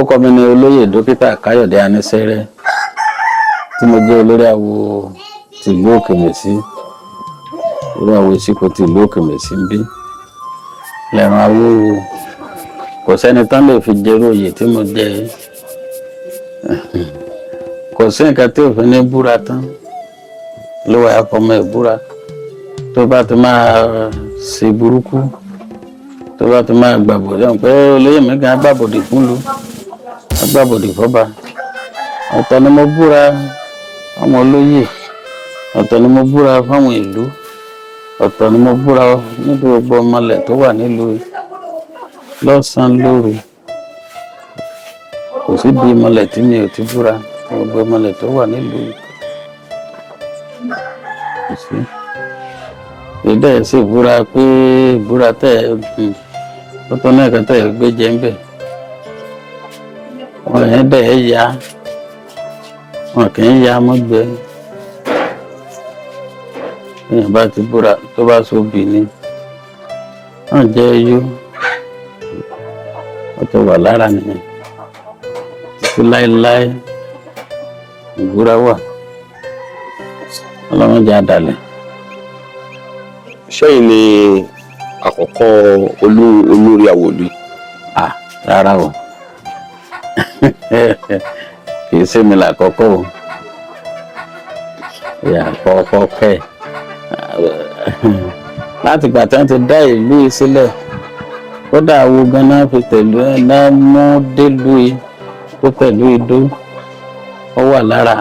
Orúkọ mi ni Olóyè Dókítà Káyọ̀dé Anísẹ́rẹ́, tí mo jẹ́ olórí awo tìlú Òkèmẹ̀sí, olórí awo Ìsìnkú tìlú Òkèmẹ̀sí ń bí lẹ́ran awo. Kò sẹ́ni tán lè fi jẹ́rú oyè tí mo jẹ yìí. Kò sí nǹkan tí òfin ní búra tán ló wà fọmọ ẹ̀ búra. Tó bá ti máa ṣe burúkú, tó bá ti máa gbàbọ̀dé, hàn pé olóyè mi gan gbàbọ̀dé fúnlu, gbàbọ̀dé fọ́ba. Ọ̀tọ̀ ni mo búra fáwọn olóyè, ọ̀tọ̀ ni mo búra fáwọn ìlú, ọ̀tọ̀ ni mo búra níbi gbogbo ọmọlẹ̀ tó wà nílùú lọ́sàn-án lóru. Kò sí bí ìmọ̀lẹ̀ tí mi ò ti búra, gbogbo ọmọlẹ̀ tó wà nílùú, kò sí. Ìdẹ́ sì búra pé búra tẹ̀ ó tó náà kan tẹ̀ gbé jẹ́ ń bẹ̀. Wọn yẹn dẹ̀ ẹ́ ya, wọn kì í ya mọ́gbẹ́. Èèyàn bá ti búra, tó bá sóbì ni wọn jẹ́ yó, ó ti wà lára nìyẹn títí láéláé. Ìbúra wà, Ọlọ́run jẹ́ àdàlẹ̀. Ṣẹ́yìn ni àkọ́kọ́ olórí awo ìlú yìí? À, rárá o, kì í ṣe mi làkọ́kọ́ o. Ìyá àkọ́kọ́ kẹ́ láti ìgbà tí wọ́n ti dá ìlú yìí sílẹ̀, kódà awo ganan fi tẹ̀lú ẹ̀ náà mú délùú yìí tó pẹ̀lú idó ó wà lára.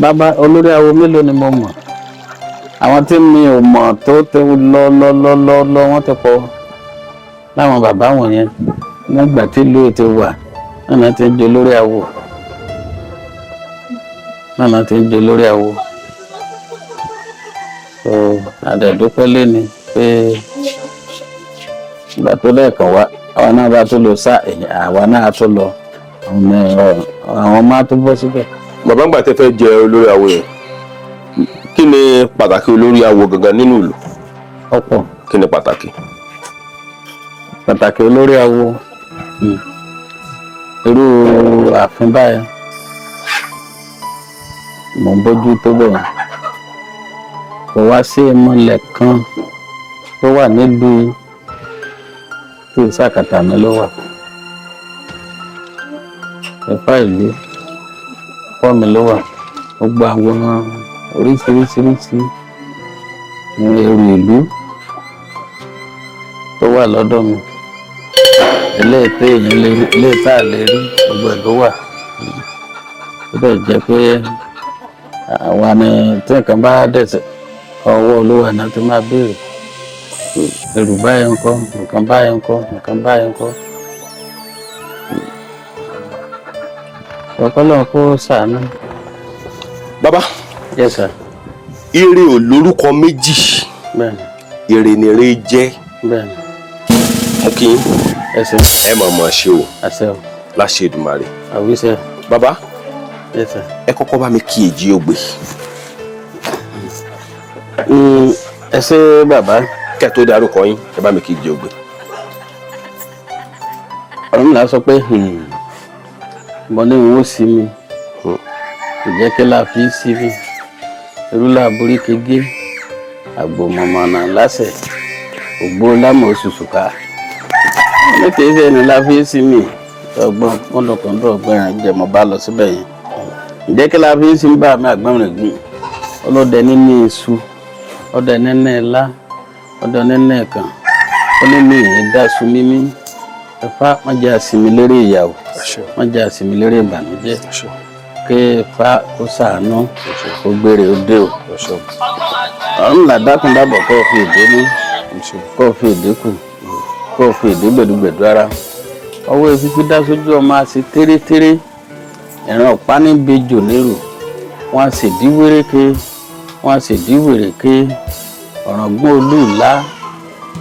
Bàbá olórí awo mélòó ni mo mọ̀? Àwọn tí mi ò mọ̀ tó ti lọ lọ lọ lọ lọ, wọ́n ti pọ̀ láwọn bàbá wọ̀nyẹn. Nígbà tí ìlú yìí ti wà náà ti ń jẹ olórí awo, náà ti ń jẹ olórí awo. So àdẹ̀dúpẹ́ lẹ́ni pé ìgbà tó lẹ́ẹ̀kan wá, àwa náà bá tó lọ sá, àwa náà tó lọ, àwọn ọmọ á tó bọ́ síbẹ̀. Bàbá, ńgbà tẹ́ fẹ́ jẹ olórí awo yẹn, kí ni pàtàkì olórí awo gangan nínú ìlú? Ọ̀pọ̀. Kí ni pàtàkì? Pàtàkì olórí awo, irú ààfin báyìí mò ń bójú tó bẹ́ẹ̀, kò wá sí ìmọ̀lẹ̀ kan tó wà nílùú tí ìsàkàtà mi ló wà. Ẹ̀fà ìlú fọ́ mi ló wà. Gbogbo àwọn oríṣiríṣiríṣi èrò ìlú tó wà lọ́dọ̀ mi, eléyìí tí èèyàn lè rí, eléyìí tá a lè rí, gbogbo ẹ̀ ló wà. Ó dẹ̀ jẹ́ pé àwa ni tí nǹkan bá dẹ̀sẹ̀ ọwọ́ olówó àná tó máa béèrè èrò báyìí ńkọ́, nǹkan báyìí ńkọ́, nǹkan báyìí ńkọ́. Ọ̀pọ̀lọpọ̀ kó ṣàánú. Bàbá. Yes, sir. Ire ò lórúkọ méjì. Bẹ́ẹ̀ni. Ire ni ire jẹ́. Bẹ́ẹ̀ni. Mo kí yín. Ẹ ṣé. Ẹ mọ̀ mọ̀ ṣe o. Àṣẹ o. Láṣẹ Èdùmàrè. Àwíṣẹ. Bàbá. Yes, sir. Ẹ kọ́kọ́ bá mi kí èjì ògbè. Ẹ ṣé, bàbá. Kẹ́ tó dárúkọ yín, ẹ bá mi kí èjì ògbè. Ọ̀rúnmìlà sọ pé mo ní ìwọ sí mi, ìjẹ́ kí la fi sí mi, irú borí kege àgbò mọ̀mọ̀nà lásẹ̀ ògbó lámọ̀ oṣooṣù ká ní kì í ṣe ní la fi sí mi. Ọgbọ́n kọ́ńdọ̀kọ́ńdọ̀ ọgbọ́n jẹ̀mọ́ bá lọ síbẹ̀ yẹn. Ìjẹ́ kí la fi sí mi bá mi àgbọ̀nrín gùn ọlọ́dẹ nínú iṣu, ọdẹ nínú ilá, ọdẹ nínú ẹ̀kàn, ó ní mi ìyẹn dá su mímí. Ẹ̀fá má jẹ́ àsìmí lérí ìyàwó, má jẹ́ àsìmí lérí ìbànújẹ́, kí Ifá kó ṣàánú, kó gbére ó dé o. Ọ̀run dákun dábọ̀, kó o fi èdè ní, kó o fi èdè kù, kó o fi èdè gbẹ̀dúgbẹ̀dú ara ọwọ́ efifi dá sójú ọmọ àti tẹ́rẹ́tẹ́rẹ́ ìran ọ̀pá níbi jò lérò. Wọ́n á sì dí wéréke, wọ́n á sì dí wèrèké. Ọ̀ràngún olú ìlá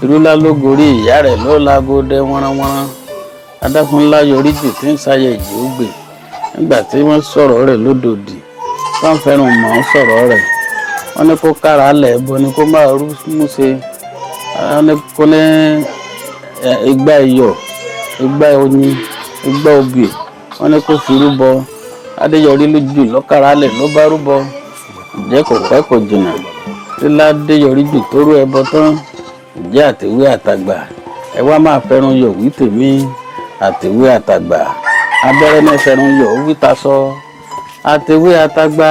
irúlá ló gorí ìyá rẹ̀ ló lágódé wọ́nránwọ́nrán. Adágúnlá yọrí jù tí ń sáyẹ ìjì ó gbè nígbà tí wọ́n sọ̀rọ̀ rẹ̀ lódòdì, wọ́n fẹ́ràn mọ́ sọ̀rọ̀ rẹ̀. Wọ́n ní kó kára lẹ̀ bọ ni kó máa rú múṣe. Wọ́n ní kó ní igbá iyọ̀, igbá oyin. Igbá obì wọ́n ní kó fi rúbọ. Ládéyọrí lójú lọ́kàrálẹ̀ ló bá rúbọ. Ǹjẹ́ kò pẹ́ kò jìnnà tí Ládéyọrí jù tó rú ẹbọ tán, ǹjẹ́ àtẹ̀wé àtàgbà ẹ wá máa fẹ́ràn yọ̀ wí tèmi. Àtẹ̀wé àtàgbà abẹ́rẹ́ náà fẹ́ràn yọ̀ wí tasọ. Àtẹ̀wé àtàgbà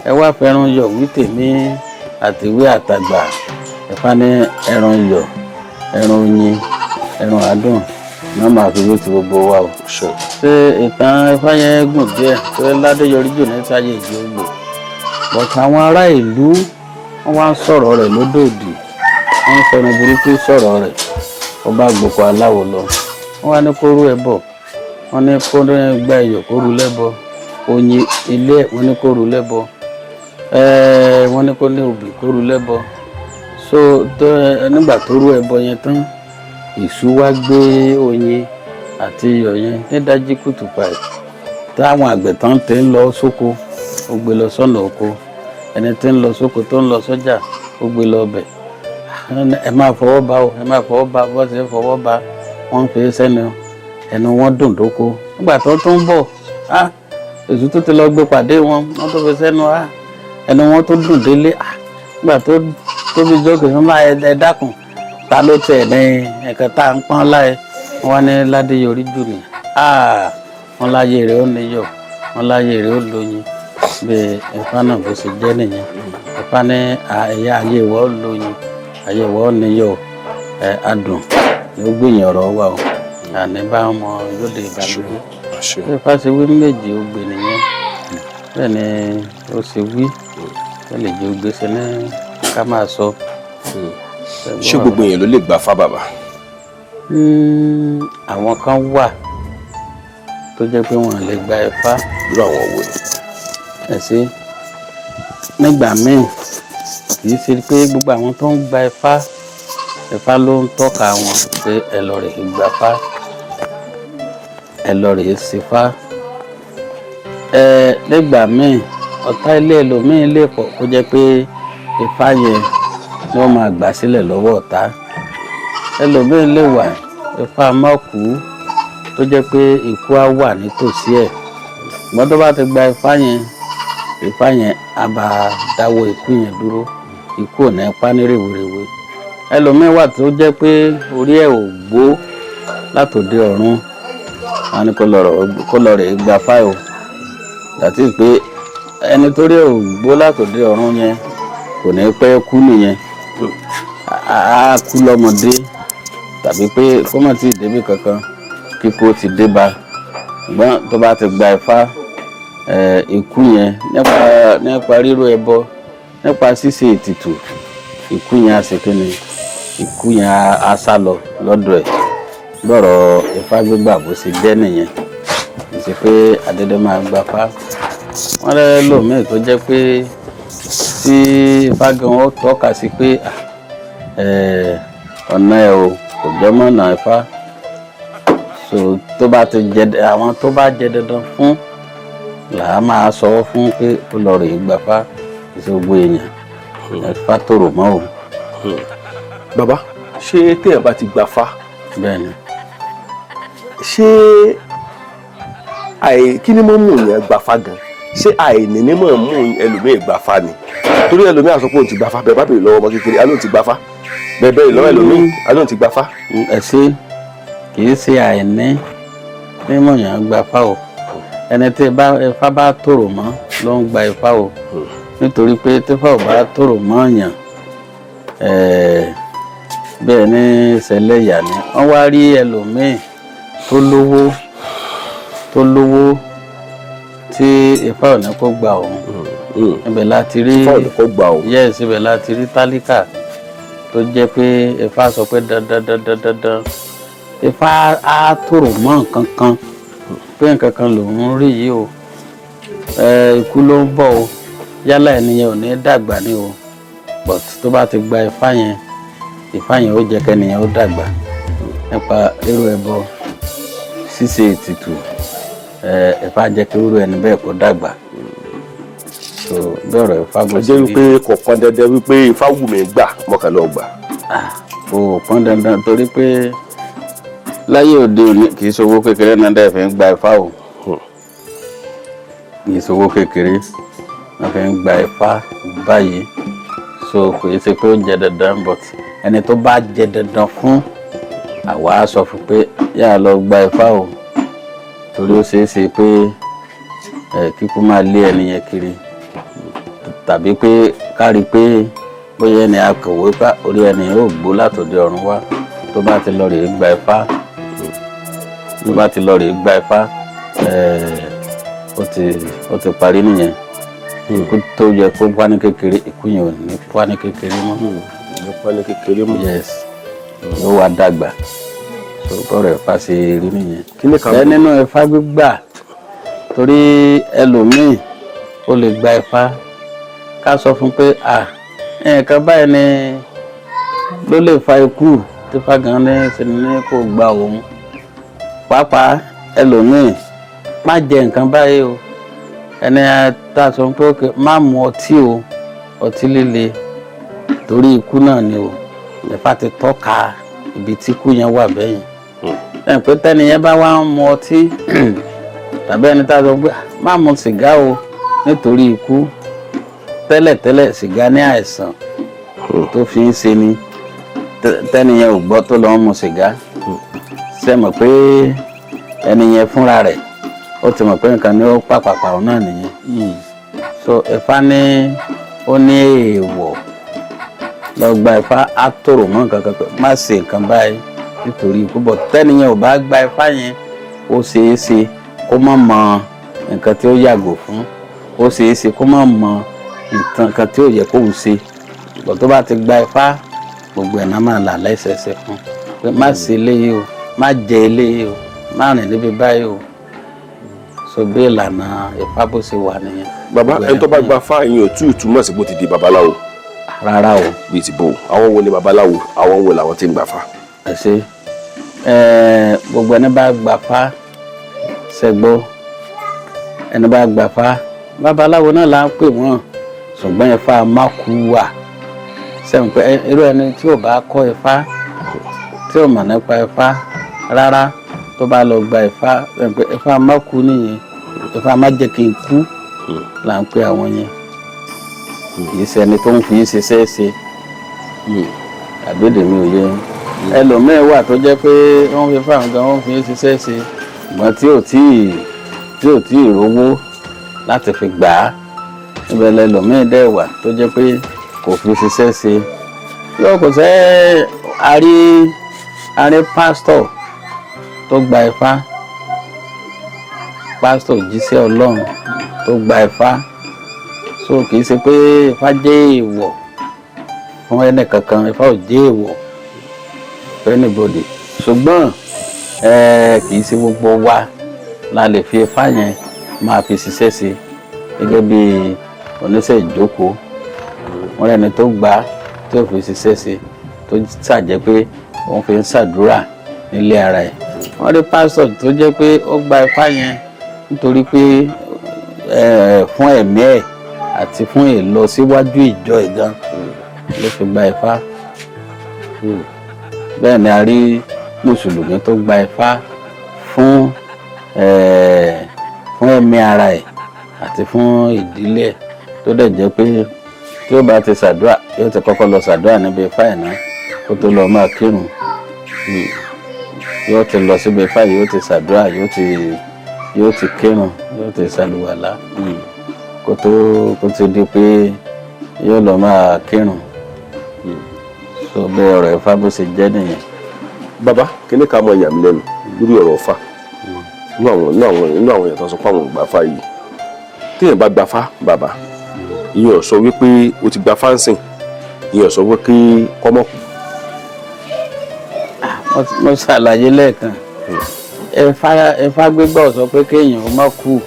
ẹ wá fẹ́ràn yọ̀ wí tèmi. Àtẹ̀wé àtàgbà, Ifá ní ẹran yọ̀, ẹran oyin, ẹran àádùn náà máa fi wé ti gbogbo wa o. Ṣé ìtàn Ifá yẹn gùn díẹ̀ tó Ládéyọrí jù ní sáyé ìjì ogbò, but àwọn ará ìlú wọ́n wá ń sọ̀rọ̀ rẹ̀ lódòdì, wọ́n ń fẹnu burúkú sọ̀rọ̀ rẹ̀. Ó bá gboko aláwo lọ, wọ́n wá ní kó rú ẹbọ, wọ́n ní kó gba iyọ̀ kó rú lẹ́bọ, oyin ilé wọ́n ní kó rú lẹ́bọ, wọ́n ní kó ní obì kó rú lẹ́bọ. So tó nígbà tó rú ẹbọ yẹn tán, Èṣù wá gbé oyin àti iyọ̀ yẹn nídàjí kùtù pàì táwọn àgbẹ̀ tán ti ń lọ sóko, ó gbé lọ sọ́nà oko. Ẹni tí ń lọ sóko, tó ń lọ sọ́jà, ó gbé lọ ọbẹ̀. Ẹ máa fọwọ́ bá o, ẹ máa fọwọ́ bá. Bọ́ ṣe ń fọwọ́ bá, wọ́n ń fi sẹ́nu, ẹnu wọn dùn dóko. Nígbà tó tún bọ̀ á, Èṣù tó ti lọ gbé pàdé wọn, wọ́n tó fi sẹ́nu á, ẹnu wọn tó dùn délé á. Nígbà tó tóbi jókòó fún bá, ẹ dákun, ta ló tẹ̀ ní ẹ̀ka tá à ń pọ́n láyé? Wọ́n ní Ládéyọrí jù ní, wọ́n láyé rẹ̀ ó níyọ̀, wọ́n láyé rẹ̀ ó lóyin. Bí Ifá náà bó ṣe jẹ́ nìyẹn. Ifá ní ẹ̀yà ayé ìwọ ó lóyin, ayé ìwọ ó níyọ̀, ẹ̀ adùn ni ó gbìyànjú ọ̀rọ̀ wa o, àní bá ọmọ yóò ìbànújẹ́. Bí Ifá ṣe wí méjì ó gbé nìyẹn, bẹ́ẹ̀ ni ó ṣe wí, ó lè jẹ́ ògbé ṣe ní ká máa sọ. Ṣé gbogbo èèyàn ló lè gbà fá, bàbá? Àwọn kan wà tó jẹ́ pé wọ́n lè gba Ifá. Irú àwọn wo ni? Ẹ ṣe. Nígbà míì, kì í ṣe pé gbogbo àwọn tó ń gba Ifá, Ifá ló ń tọ́ka wọn pé ẹ lọ rèé gbà fá, ẹ lọ rèé ṣe fá. Ẹ nígbà míì, ọ̀tá ilé ẹlòmíín lè pọ̀ kó jẹ́ pé Ifá yẹn ni wọ́n máa gbà sílẹ̀ lọ́wọ́ ọ̀tá. Ẹlòmíín lè wà, Ifá mọ́kù tó jẹ́ pé ikú á wà nítòsí ẹ̀, ṣùgbọ́n tó bá ti gba Ifá yẹn, Ifá yẹn á bá dáwọ́ ikú yẹn dúró, ikú ò ní pa ní rèwerèwe. Ẹlòmíín wà tó jẹ́ pé orí ẹ̀ ò gbó látòde ọ̀run, wọn ní kó lọ rè gba fáìl àti pé ẹni tó rí ẹ̀ ò gbó látòde ọ̀run yẹn kò ní pẹ́ kú nìyẹn, á kú lọ́mọdé tàbí pé kó má tí ì débi kankan kíkó ti dé bá. Ṣùgbọ́n tó bá ti gba Ifá, ikú yẹn, nípa rírú ẹbọ, nípa ṣíṣe ètùtù, ikú yẹn á ṣe kíni, ikú yẹn á sá lọ lọ́dọ̀ ẹ̀. Lọ́rọ̀ Ifá gbígbà bó ṣe jẹ́ nìyẹn. Kì í ṣe pé àdédé máa gba fá. Wọ́n rẹ́ lòmíì tó jẹ́ pé tí Ifá gan ó tọ́ka sí pé ọ̀nà ẹ̀ o kò jọmọ́ ọ̀nà Ifá. So tó bá ti jẹ àwọn tó bá jẹ dandan fún là á máa sọ fún pé ó lọ rèé gbafá. Kì í ṣe gbogbo èèyàn Ifá tòrò mọ́ o. Bàbá, ṣé téèyàn bá ti gbafá, Bẹ́ẹ̀ ni. ṣé àì kí ni mo mú yẹn gbafá gan? Ṣé àìní ni mo mú ẹlòmíì gbafá ni? Torí ẹlòmíì á sọ pé òun ti gbafá. Bẹ́ẹ̀ bá bèrè lọ́wọ́ ọmọ kékeré, á lóun ti gbafá. Bẹ́ẹ̀ bẹ́ẹ̀ lọ́wọ́ ẹlòmíì, á lóun ti gbafá. Ẹ ṣe. Kì í ṣe àìní mímọ̀ yàn gbafá o. Ẹni tí Ifá bá tòrò mọ́ ló ń gba Ifá o, nítorí pé tífá ò bá tòrò mọ́ yàn, bẹ́ẹ̀ ní ṣẹlẹ́yà ni. Wọ́n wá rí ẹlòmíì tó lówó tí Ifá ò ní kó gba òun. Ibẹ̀ láti rí Ifá ò ní kó gbà òun. Yes, ibẹ̀ láti rí tálíkà tó jẹ́ pé Ifá sọ pé dandan dandan dandan, Ifá á tòrò mọ́ nǹkan kan pé nǹkan kan lòún rí yìí o, ikú ló ń bọ̀ o, yálà ẹnìyẹn ò ní dàgbà ni o. But tó bá ti gba Ifá yẹn, Ifá yẹn ó jẹ́ kẹ́nìyẹn ó dàgbà nípa rírú ẹbọ, ṣíṣe ètùtù. Ifá jẹ́ kí irú ẹni bẹ́ẹ̀ kó dàgbà. So bí ọ̀rọ̀ Ifá bó Ó ṣe jẹ́ rí. wípé kò pọn dandan wípé Ifá wù mí gbà, mọ́kàn lọ gbà. Kò pọn dandan, torí pé Láyé òde òní, kì í ṣowó kékeré náà dẹ̀ fi ń gba Ifá o. Kì í ṣowó kékeré wọ́n fi ń gba Ifá báyìí. So kò í ṣe pé ó jẹ dandan, but ẹni tó bá jẹ dandan fún, àwa á sọ fún pé yáa lọ gba Ifá o, torí ó ṣeé ṣe pé ẹ kíkú máa lé ẹni yẹn kiri, tàbí pé ká rí i pé bóyá ẹni akọ̀wé pa orí ẹni yóò gbó látòdì ọ̀run wá. Tó bá ti lọ rèé gba Ifá, tó bá ti lọ rèé gba Ifá, ó ti parí nìyẹn. Ikú tó yẹ kó wá ní kékeré, ikú yẹn ò ní wá ní kékeré mọ́. Nípa ní kékeré mọ́. Yes, yóò wá dàgbà. So bọ́rọ̀ Ifá ṣe rí nìyẹn. Kí ni kan? Ẹ nínú Ifá gbígbà, torí ẹlòmíì ó lè gba Ifá, ká sọ fún pé à nǹkan báyìí ni ló lè fa ikú tí Ifá gan ní ṣe ní kó gba òun. Pàápàá ẹlòmíì, má jẹ nǹkan báyìí o. Ẹni tá a sọ pé okay, má mu ọtí o, ọtí líle, torí ikú náà ni o. Ifá ti tọ́ka ibi tí ikú yẹn wà bẹ́yìn ẹ̀ pé tẹ́ni yẹn bá wá ń mu ọtí, tàbí ẹni tá a sọ pé má mu sìgá o nítorí ikú, tẹ́lẹ̀tẹ́lẹ̀ sìgá ní àìsàn tó fi ń ṣe ni, tẹ́ni yẹn ò gbọ́ tó lọ́ ń mu sìgá, ṣe mọ̀ pé ẹni yẹn fúnra rẹ̀ ó ti mọ̀ pé nǹkan ní ó pàpàpà òun náà nìyẹn. So Ifá ní ó ní èèwọ̀ lọ gba Ifá, á tòrò mọ́ nǹkan kan pé má ṣe nǹkan báyìí nítorí ikú bọ̀. Tẹ́ni yẹn ò bá gba Ifá yẹn, ó ṣeé ṣe kó má mọ nǹkan tí ó yàgò fún, ó ṣeé ṣe kó má mọ nǹkan tí ó yẹ kóun ṣe bọ̀. Tó bá ti gba Ifá, gbogbo ẹ̀ náà máa là lẹ́sẹẹsẹ fún pé má ṣe eléyìí o, má jẹ eléyìí o, má rìn níbi báyìí o. So bí ìlànà Ifá bó ṣe wà nìyẹn. Bàbá, ẹni tó bá gba fá yín ò tú ìtumọ̀ sí bó ti di babaláwo? Rárá o. Bíi ti bò, àwọn wo ni babaláwo? Àwọn wo làwọn tí ń gbà fá? Ẹ ṣe. Gbogbo ẹni bá gbà fá, ṣẹgbọ́, ẹni bá gbà fá, babaláwo náà là ń pè wọ́n, ṣùgbọ́n Ifá mákú wà sẹ́wọ̀n pé irú ẹni tí ò bá kọ́ Ifá, tí ò mọ̀ nípa Ifá rárá, tó bá lọ gba Ifá, sẹ́wọ̀n pé Ifá mákú nìyẹn. Ifá má jẹ́ kí n kú là ń pè àwọn yẹn. Kì í ṣe ẹni tó ń fi ṣiṣẹ́ ṣe àbídè mi ò yẹ. Ẹlòmíín wà tó jẹ́ pé wọ́n fi fáwọn gan, wọ́n fi ṣiṣẹ́ ṣe, ṣùgbọ́n tí ò tíì rówó láti fi gbà á níbẹ̀. Lẹlòmíín dẹ̀ wà tó jẹ́ pé kò fi ṣiṣẹ́ ṣe yóò kò sẹ́. A rí pásítọ̀ tó gba Ifá, pásítọ̀ jíṣẹ́ Ọlọ́run tó gba Ifá. So kì í ṣe pé Ifá jẹ́ èèwọ̀ fún ẹnì kankan. Ifá ò jẹ́ èèwọ̀ fún anybody, ṣùgbọ́n kì í ṣe gbogbo wa la lè fi Ifá yẹn máa fi ṣiṣẹ́ ṣe gẹ́gẹ́ bí oníṣẹ́ ìjókòó. Wọ́n rẹ́ni tó gbà á tí ò fi ṣiṣẹ́ ṣe, tó ṣàjẹ́ pé wọ́n fi ń ṣàdúrà nílé ara ẹ̀. Wọ́n rí pásítọ̀ tó jẹ́ pé ó gba Ifá yẹn nítorí pé fún ẹ̀mí ẹ̀ àti fún ìlọsíwájú ìjọ ẹ̀ gan ló fi gba Ifá. Bẹ́ẹ̀ ni a rí mùsùlùmí tó gba Ifá fún ẹ̀mí ara ẹ̀ àti fún ìdílé ẹ̀, tó dẹ̀ jẹ́ pé tí ó bá ti ṣàdúrà, yóò ti kọ́kọ́ lọ ṣàdúrà níbi Ifá ẹ̀ náà kó tó lọ máa kírun. Yóò ti lọ síbi Ifá, yóò ti ṣàdúrà, yóò ti kírun, yóò ti ṣàlùwàlá kó tó di pé yóò lọ máa kírun. So bẹ́ẹ̀ ọ̀rọ̀ Ifá bó ṣe jẹ́ nìyẹn. Bàbá, kíní ká mọ ìyà mi lẹ́nu lórí ọ̀rọ̀ Ifá. Inú àwọn èèyàn tó sọ pé àwọn ò gbà fá yìí, téèyàn bá gbà fá, bàbá, ìyẹn ò sọ wípé o ti gba fá ń sìn, ìyẹn ò sọ wípé kí kọ́mọ̀ kù. Mo ṣàlàyé lẹ́ẹ̀kan, Ifá gbígbà sọ pé kéèyàn ó má kú,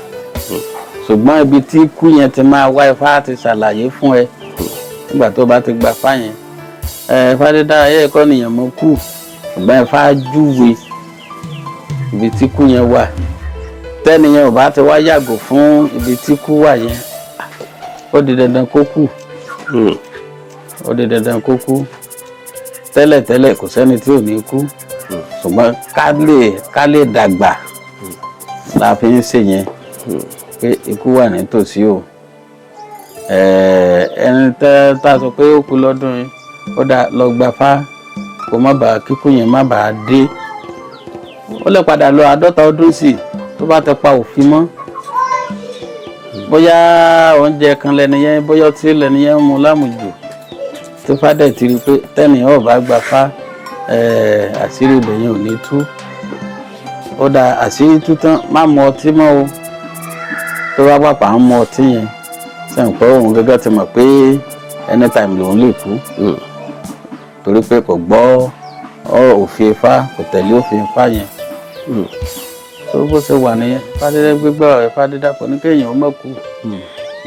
ṣùgbọ́n ibi tí ikú yẹn ti máa wá, Ifá ti ṣàlàyé fún ẹ nígbà tó bá ti gba fá yẹn. Ifá dídá ayé ẹ̀kọ́ nìyẹn mọ́ kú, ṣùgbọ́n Ifá júwe ibi tí ikú yẹn wà. Tẹ́niyẹn ò bá ti wá yàgò fún ibi tí ikú wà yẹn, ó di dandan kó kú, ó di dandan kó kú. Tẹ́lẹ̀tẹ́lẹ̀, kò sẹ́ni tí ò ní kú. Ṣùgbọ́n ká lè dàgbà la fi ń ṣe yẹn, pé ikú wà nítòsí o. Ẹni tẹ́ tá a sọ pé ó kú lọ́dún yìí, ó dà lọ gbafá kó má bàa kíkú yẹn má bàa dé. Ó lè padà lọ 50 ọdún sí tó bá ti pa òfin mọ́, bóyá oúnjẹ kan lẹni yẹn, bóyá ọtí lẹni yẹn ń mu lámùjù, tó fádẹ̀ ti rí i pé tẹ́nìyàn ò bá gbafá, àṣírí ibẹ̀ yẹn ò ní tú. Ó dà, àṣírí tú tán, má mu ọtí mọ́ o. Tó bá pàpà ń mu ọtí yẹn, sẹ́yìn pé òun gẹ́gẹ́ ti mọ̀ pé anytime lòun lè kú, torí pé kò gbọ́ òfin Ifá, kò tẹ̀lé òfin Ifá yẹn. Tó bó ṣe wà nìyẹn. Ifá dídá, gbígbọ́ Ifá dídá kò ní kéèyàn ó mọ̀ kú.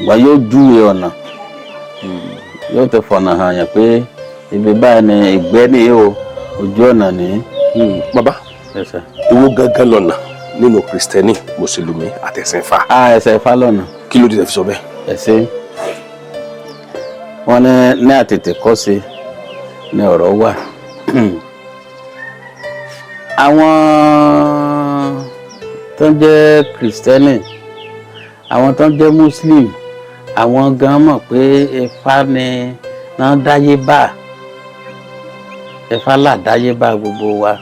Ìgbà yóò júwe ọ̀nà, yóò ti fọ̀nà hàn yàn pé ibi báyìí ni ìgbẹ́ nìyí o, ojú ọ̀nà nìyí. Bàbá, Yes, sir. èwo gangan lọ́nà nínú Kristẹni, Mùsùlùmí àtẹ̀sìn Ifá? A ẹsẹ̀ Ifá lọ́nà. Kí ló dé tẹ́ fi sọ bẹ́ẹ̀? Ẹ̀sẹ̀ wọn ní àtètè kọ́sí ní ọ̀rọ̀ wà. Àwọn tó ń jẹ́ Kristẹni, àwọn tó ń jẹ́ Muslim, àwọn gan mọ̀ pé Ifá ni náà dáyé bá, Ifá là dáyé bá gbogbo wa.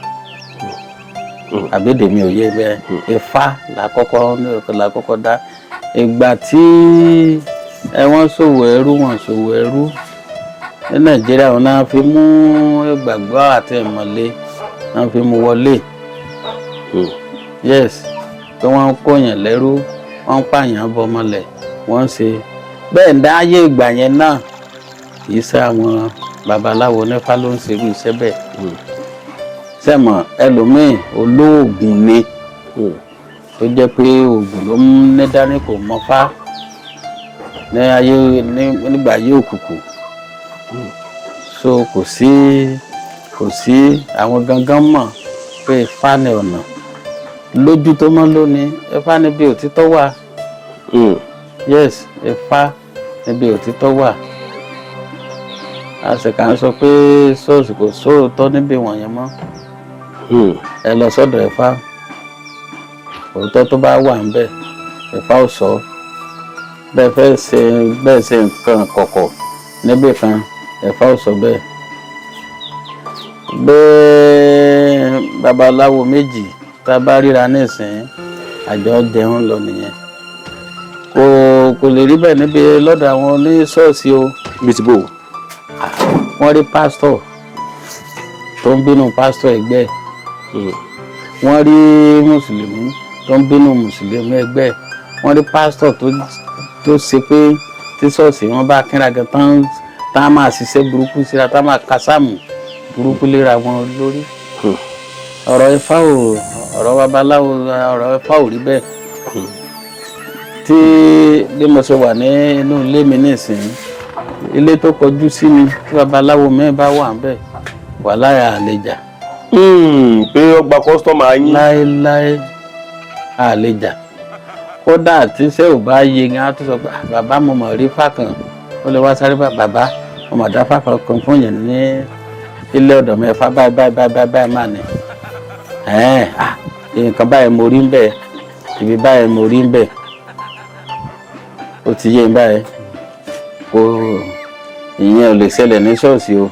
Àbídèmí ò yé bẹ́ẹ̀. Ifá là kọ́kọ́ dá. Ìgbà tí ẹ wọ́n ṣòwò ẹrú, wọ́n ṣòwò ẹrú ní Nàìjíríà, wọn náà fi mú ìgbàgbọ́ àti ìmọ̀le náà fi mú wọlé. Yes, pé wọ́n ń kóyàn lẹ́rú, wọ́n ń pààyàn bọmọlẹ̀, wọ́n ń ṣe bẹ́ẹ̀. Ń dáyé ìgbà yẹn náà, kì í ṣe àwọn babaláwo nífá ló ń ṣerú iṣẹ́ bẹ́ẹ̀. Sẹ́mọ̀ ẹlòmíì olóògùn ni, tó jẹ́ pé oògùn ló ń ní dání, kò mọ̀fá ní ayé nígbà ayé òkùnkùn. So kò sí àwọn gangan mọ̀ pé Ifá ní ọ̀nà lójú tó mọ́ lónìí. Ifá níbi òtítọ́ wà. Yes, Ifá níbi òtítọ́ wà. A sì kà ń sọ pé ṣọ́ọ̀ṣì kò sóòótọ́ níbi wọ̀nyẹn mọ́. Ẹ lọ sọ́dọ̀ Ifá, òótọ́ tó bá wà ńbẹ̀, Ifá ò sọ bẹ́ẹ̀. Fẹ́ ṣe bẹ́ẹ̀, ṣe nǹkan kọ̀kọ̀ níbì kan, Ifá ò sọ bẹ́ẹ̀. Bẹ́ẹ̀ babaláwo méjì tá a bá ríra nísìnyí, àjọ jẹun lọ nìyẹn. Kò lè rí bẹ́ẹ̀ níbi lọ́dọ̀ àwọn oníṣọ́ọ̀ṣì o. Bí ti bò ó? Wọ́n rí pásítọ̀ tó ń bínú pásítọ̀ ẹgbẹ́ ẹ̀, wọ́n rí mùsùlùmí tó ń bínú mùsùlùmí ẹgbẹ́ ẹ̀, wọ́n rí pásítọ̀ tó ṣe pé tí ṣọ́ọ̀ṣì wọn bá kínra gan tán, tá a máa ṣiṣẹ́ burúkú síra, tá a máa kásámù burúkú léra wọn lórí. Ọ̀rọ̀ Ifá ò, ọ̀rọ̀ babaláwo, ọ̀rọ̀ Ifá ò rí bẹ́ẹ̀. Tí bí mo ṣe wà ní inú ilé mi nísìnyí, ilé tó kọjú sí mi, tí babaláwo mi bá wà ń bẹ̀, wà láyà àlejà. Pé ó gba customer yín. Láéláé àlejà. Kódà tí ṣé ò bá yé gan, á tún sọ pé, "Ah, bàbá, mo mọ̀ rí fákan." Ó lè wá sáré bá bàbá, mo mọ̀ dá fákan kan fún yẹn ní ilé ọ̀dọ̀ mi, ẹ̀fá báyìí báyìí báyìí báyìí báyìí mà ní ẹ̀ẹ́n, ah, nǹkan báyìí mo rí ń bẹ̀, ibi báyìí mo rí ń bẹ̀, ó ti yé ń báyìí. Kò, ìyẹn ò lè ṣẹlẹ̀ ní ṣọ́ọ̀ṣì o.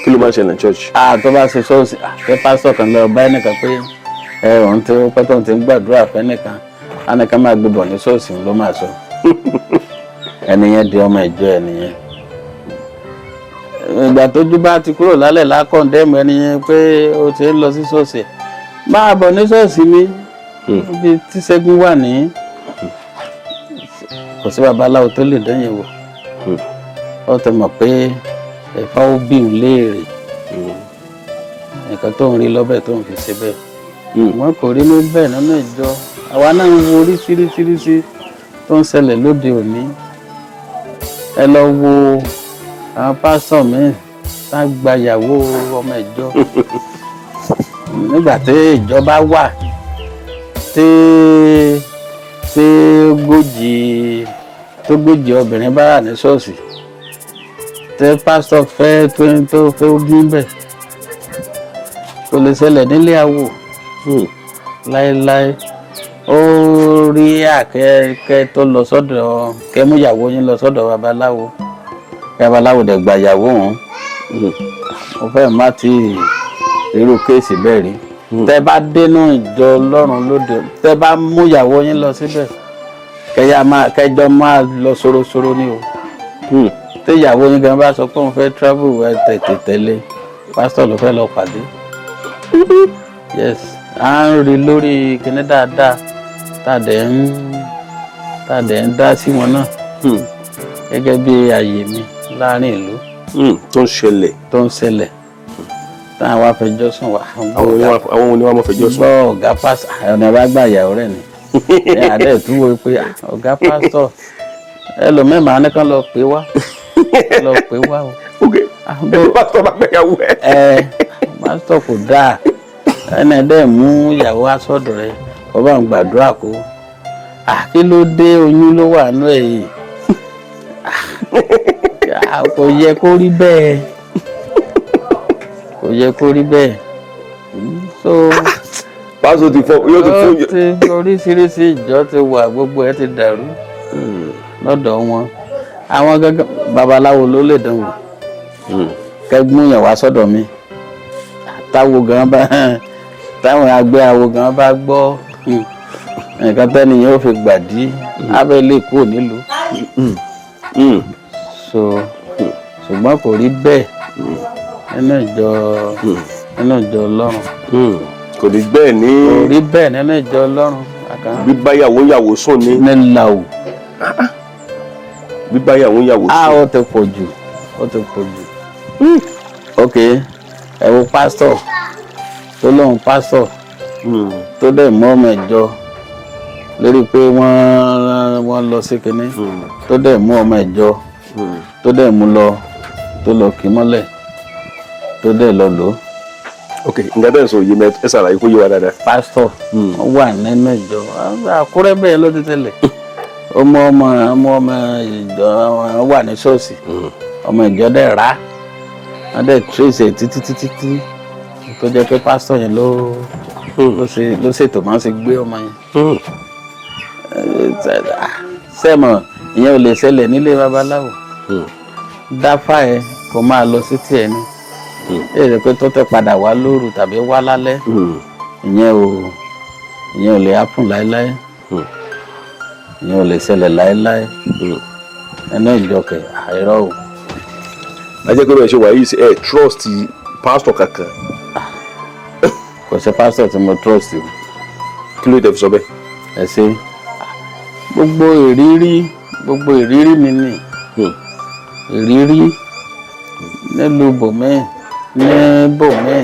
Kí ló máa ń ṣẹlẹ̀ ní church? Ah, tó bá ṣe ṣọ́ọ̀ṣì, ah, pé pásítọ̀ kan lọ bá ẹnìkan pé ẹ òun tó pẹ́ tó ń ti ń gbàdúrà fẹ́nìkan, ánìkan máa gbé bọ̀ ní ṣọ́ọ̀ṣì, òun ló máa sọ ẹni yẹn di ọmọ ìjọ ẹnìyẹn. Ìgbà tójú bá ti kúrò lálẹ́ lákọ̀ndẹ́mù ẹni yẹn pé ó ti ń lọ sí ṣọ́ọ̀ṣì, máa bọ̀ ní ṣọ́ọ̀ṣì mi níbi tí Ṣẹ́gun wà ní. Kò sí babaláwo tó lè dán yẹn wò. Ó ti mọ̀ pé Ifá ó bí òun léèrè nǹkan tó ń rí lọ́bẹ̀ tó ń fi ṣe bẹ́ẹ̀. Wọn kò rí ní bẹ́ẹ̀ nínú ìjọ. Àwa náà ń wo oríṣiríṣiríṣi tó ń ṣẹlẹ̀ lóde òní. Ẹ lọ wo àwọn pásítọ̀ míì tá a gba ìyàwó ọmọ ìjọ nígbà tí ìjọba wà, tí 40 obìnrin bá wà ní ṣọ́ọ̀ṣì, tí pásítọ̀ fẹ́ tó fẹ́ 20 bẹ́ẹ̀, kò Kò lè ṣẹlẹ̀ nílé awo láéláé. Ó rí àkẹ́kẹ́ tó lọ sọ́dọ̀ kẹ́múyàwó yín lọ sọ́dọ̀ babaláwo, babaláwo dẹ̀ gba ìyàwó òun. Mo fẹ́ má ti irú case bẹ́ẹ̀ rí. Tẹ́ bá dénú ìjọ Ọlọ́run lóde, tẹ́ bá mú ìyàwó yín lọ síbẹ̀, kẹyà máa kẹjọ máa lọ sorosoro ni o. Tí ìyàwó yín gan bá sọ pé òun fẹ́ travel, ẹ tètè tẹ̀lé, pásítọ̀ ló fẹ́ lọ pàdé. Yes, à ń rí lórí kinní dáadáa, tá a dẹ̀ ń dá sí wọn náà gẹ́gẹ́ bí ààyè mi láàrin ìlú. Tó ń ṣẹlẹ̀. Tó ń ṣẹlẹ̀, táwọn wá fẹjọ́ sùn wá. Àwọn oníwà máa fẹjọ́ sùn. Gbọ́, ọ̀gá pásítọ̀ ọ̀nà bá gbà ìyàwó rẹ̀ ni ẹ àdé ìtúwò pé ọ̀gá pásítọ̀ ẹlòmíì máa ní kán lọ pè wá, lọ pè wá o. Ok, ẹni pásítọ̀ bá gbẹ̀yàwó ẹ. Ẹ pásítọ̀ kò dáa, ẹni ẹdẹ mú ìyàwó wá sọ́dọ̀ rẹ̀, ọba ń gbàdúrà kó kí ló dé, oyún ló wà nú ẹ̀ yìí. Kò yẹ kó rí bẹ́ẹ̀, kò yẹ kó rí bẹ́ẹ̀. So pásítọ̀ ti fọ yóò ti fún. Ó ti oríṣiríṣi ìjọ ti wà, gbogbo ẹ ti dàrú lọ́dọ̀ wọn. Àwọn gángan babaláwo ló lè dánwò kẹgbọn yẹn wá sọ́dọ̀ mi. Táwo gan bá táwọn agbé awo gan bá gbọ́ nǹkan tẹ́niyàn ó fi gbàdí abẹ́ lè kúrò nílùú. So ṣùgbọ́n kò rí bẹ́ẹ̀ nínú ìjọ Ọlọ́run. Kò ní bẹ́ẹ̀ ní. Kò rí bẹ́ẹ̀ nínú ìjọ Ọlọ́run. Bíbáyàwó yàwó sùn ní. Ní làwù. Bíbáyàwó yàwó sùn. Ó ti pọ̀ jù, ó ti pọ̀ jù. Ok, ẹ wo pásítọ̀ tó lóun pásítọ̀ tó dẹ̀ mọ́ ọmọ ìjọ lórí pé wọ́n lọ sí kinní, tó dẹ̀ mú ọmọ ìjọ, tó dẹ̀ mú lọ, tó lọ kì í mọ́lẹ̀, tó dẹ̀ lọ lò ó. Ok, nǹkan tẹ́ ń sọ yìí, ẹ ṣàlàyé kó yé wa dáadáa. Pásítọ̀ wọ́n wà nínú ìjọ Àkúrẹ́ bẹ́ẹ̀ ló ti tẹ̀lé ọmọ ọmọ ọmọ ọmọ ìjọ wà ní ṣọ́ọ̀ṣì, ọmọ ìjọ dẹ̀ rà, wọ́n dẹ̀ trace ẹ̀ títí títí tí tó jẹ́ pé pásítọ̀ yẹn ló ṣètò máa ń ṣe gbé ọmọ yẹn. Sẹ́mọ̀ ìyẹn ò lè ṣẹlẹ̀ nílé babaláwo. Dáfà ẹ kó máa lọ sí tiẹ̀ ni èrè pé tó tẹ padà wá lóru tàbí wá lálẹ́, ìyẹn ò lè happen láéláé, ìyẹn ò lè ṣẹlẹ̀ láéláé ẹnu ìjọkẹ̀ àìrọ́ o. A jẹ́ pé bẹ́ẹ̀ ṣe wà yìí, ẹ trust pásítọ̀ kankan? Kò sí pásítọ̀ tí mo trust o. Kí ló dé fi sọ bẹ́ẹ̀? Ẹ ṣe, gbogbo ìrírí mi ni ìrírí nílùú bòmíì, ní bòmíì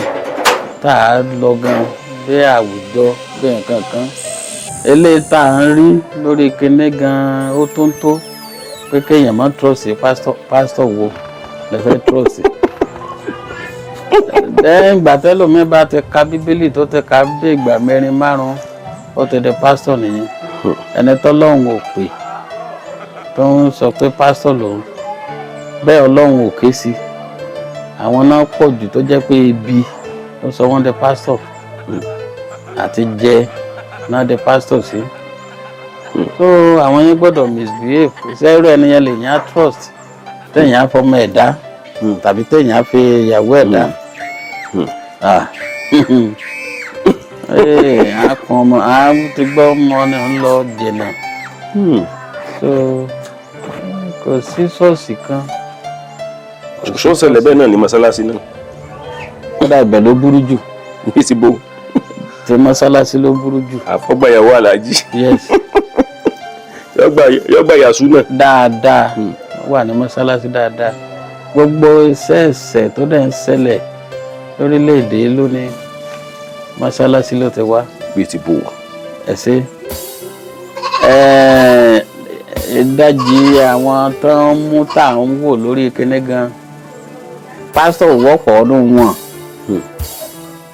tá a lọ gan, bí àwùjọ bí nǹkan kan eléyìí tá à ń rí lórí kinní gan, ó tó ń tó pé kéèyàn má trust pásítọ̀. Pásítọ̀ wo lè fẹ́ trust? Lẹ́yìn ìgbà tẹ́lòmíì bá ti ka Bíbélì, tó ti ka bí ìgbà mẹ́rin márùn-ún, ó ti di pásítọ̀ nìyẹn. Ẹni tọ́lọ́run ò pè tó ń sọ pé pásítọ̀ lòun, bẹ́ẹ̀ Ọlọ́run ò ké sí. Àwọn náà pọ̀ jù tó jẹ́ pé ibi ó sọ wọ́n di pásítọ̀ àti jẹ náà di pásítọ̀ sí. So àwọn yẹn gbọ́dọ̀ misbehave. Sẹ́rù ẹni yẹn lè yàn á trust, téèyàn á fọmọ ẹ̀dá tàbí téèyàn á fi ìyàwó ẹ̀dá? Ah. Ee, a kan ọmọ a ti gbọ́ ọmọ ni ń lọ jìnnà. So kò sí ṣọ́ọ̀ṣì kan. Ṣó ṣẹlẹ̀ bẹ́ẹ̀ náà ní mọ́sálásí náà? Kódà ibẹ̀ ló burú jù. Ní ti bo? Ti mọ́sálásí ló burú jù. Àfọ́gbàyàwó aláàjì. Yes. Yọgbà yàsú náà. Dáadáa wà ní mọ́sálásí dáadáa. Gbogbo iṣẹ́ ẹ̀ṣẹ̀ tó dẹ̀ ń ṣẹlẹ̀ lórílẹ̀‐èdè lónìí, mọ́sálásí ló ti wá. Bíi ti bo? Ẹ ṣe, ìdajì àwọn tó ń mú tá à ń wò lórí kinní gan, pásítọ̀ wọ́pọ̀ ọdún wọn,